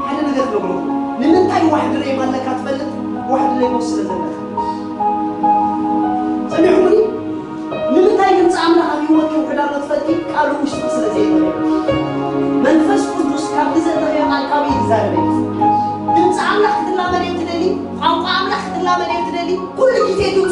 ሓደ ነገር ክነግረኩም። ንምንታይ ዋሕዲ ሬማ ኣለካ ትፈልጥ? ዋሕዲ ሬማ ስለ ዘለካ። ሰሚዕኩምኒ? ንምንታይ ድምፂ ኣምላኽ ኣብ ህይወትኪ ውሕድ ኣሎ ትፈልጢ? ቃሉ ውሽጥኺ ስለ ዘይመለየ። መንፈስ ቅዱስ ካብ ግዘ ተኸዮ ቃል ካብ እዩ ዝዛረበ። ድምፂ ኣምላኽ ክትላመድ እየ ትደሊ? ቋንቋ ኣምላኽ ክትላመድ እየ ትደሊ? ኩሉ ግዜ ድምፁ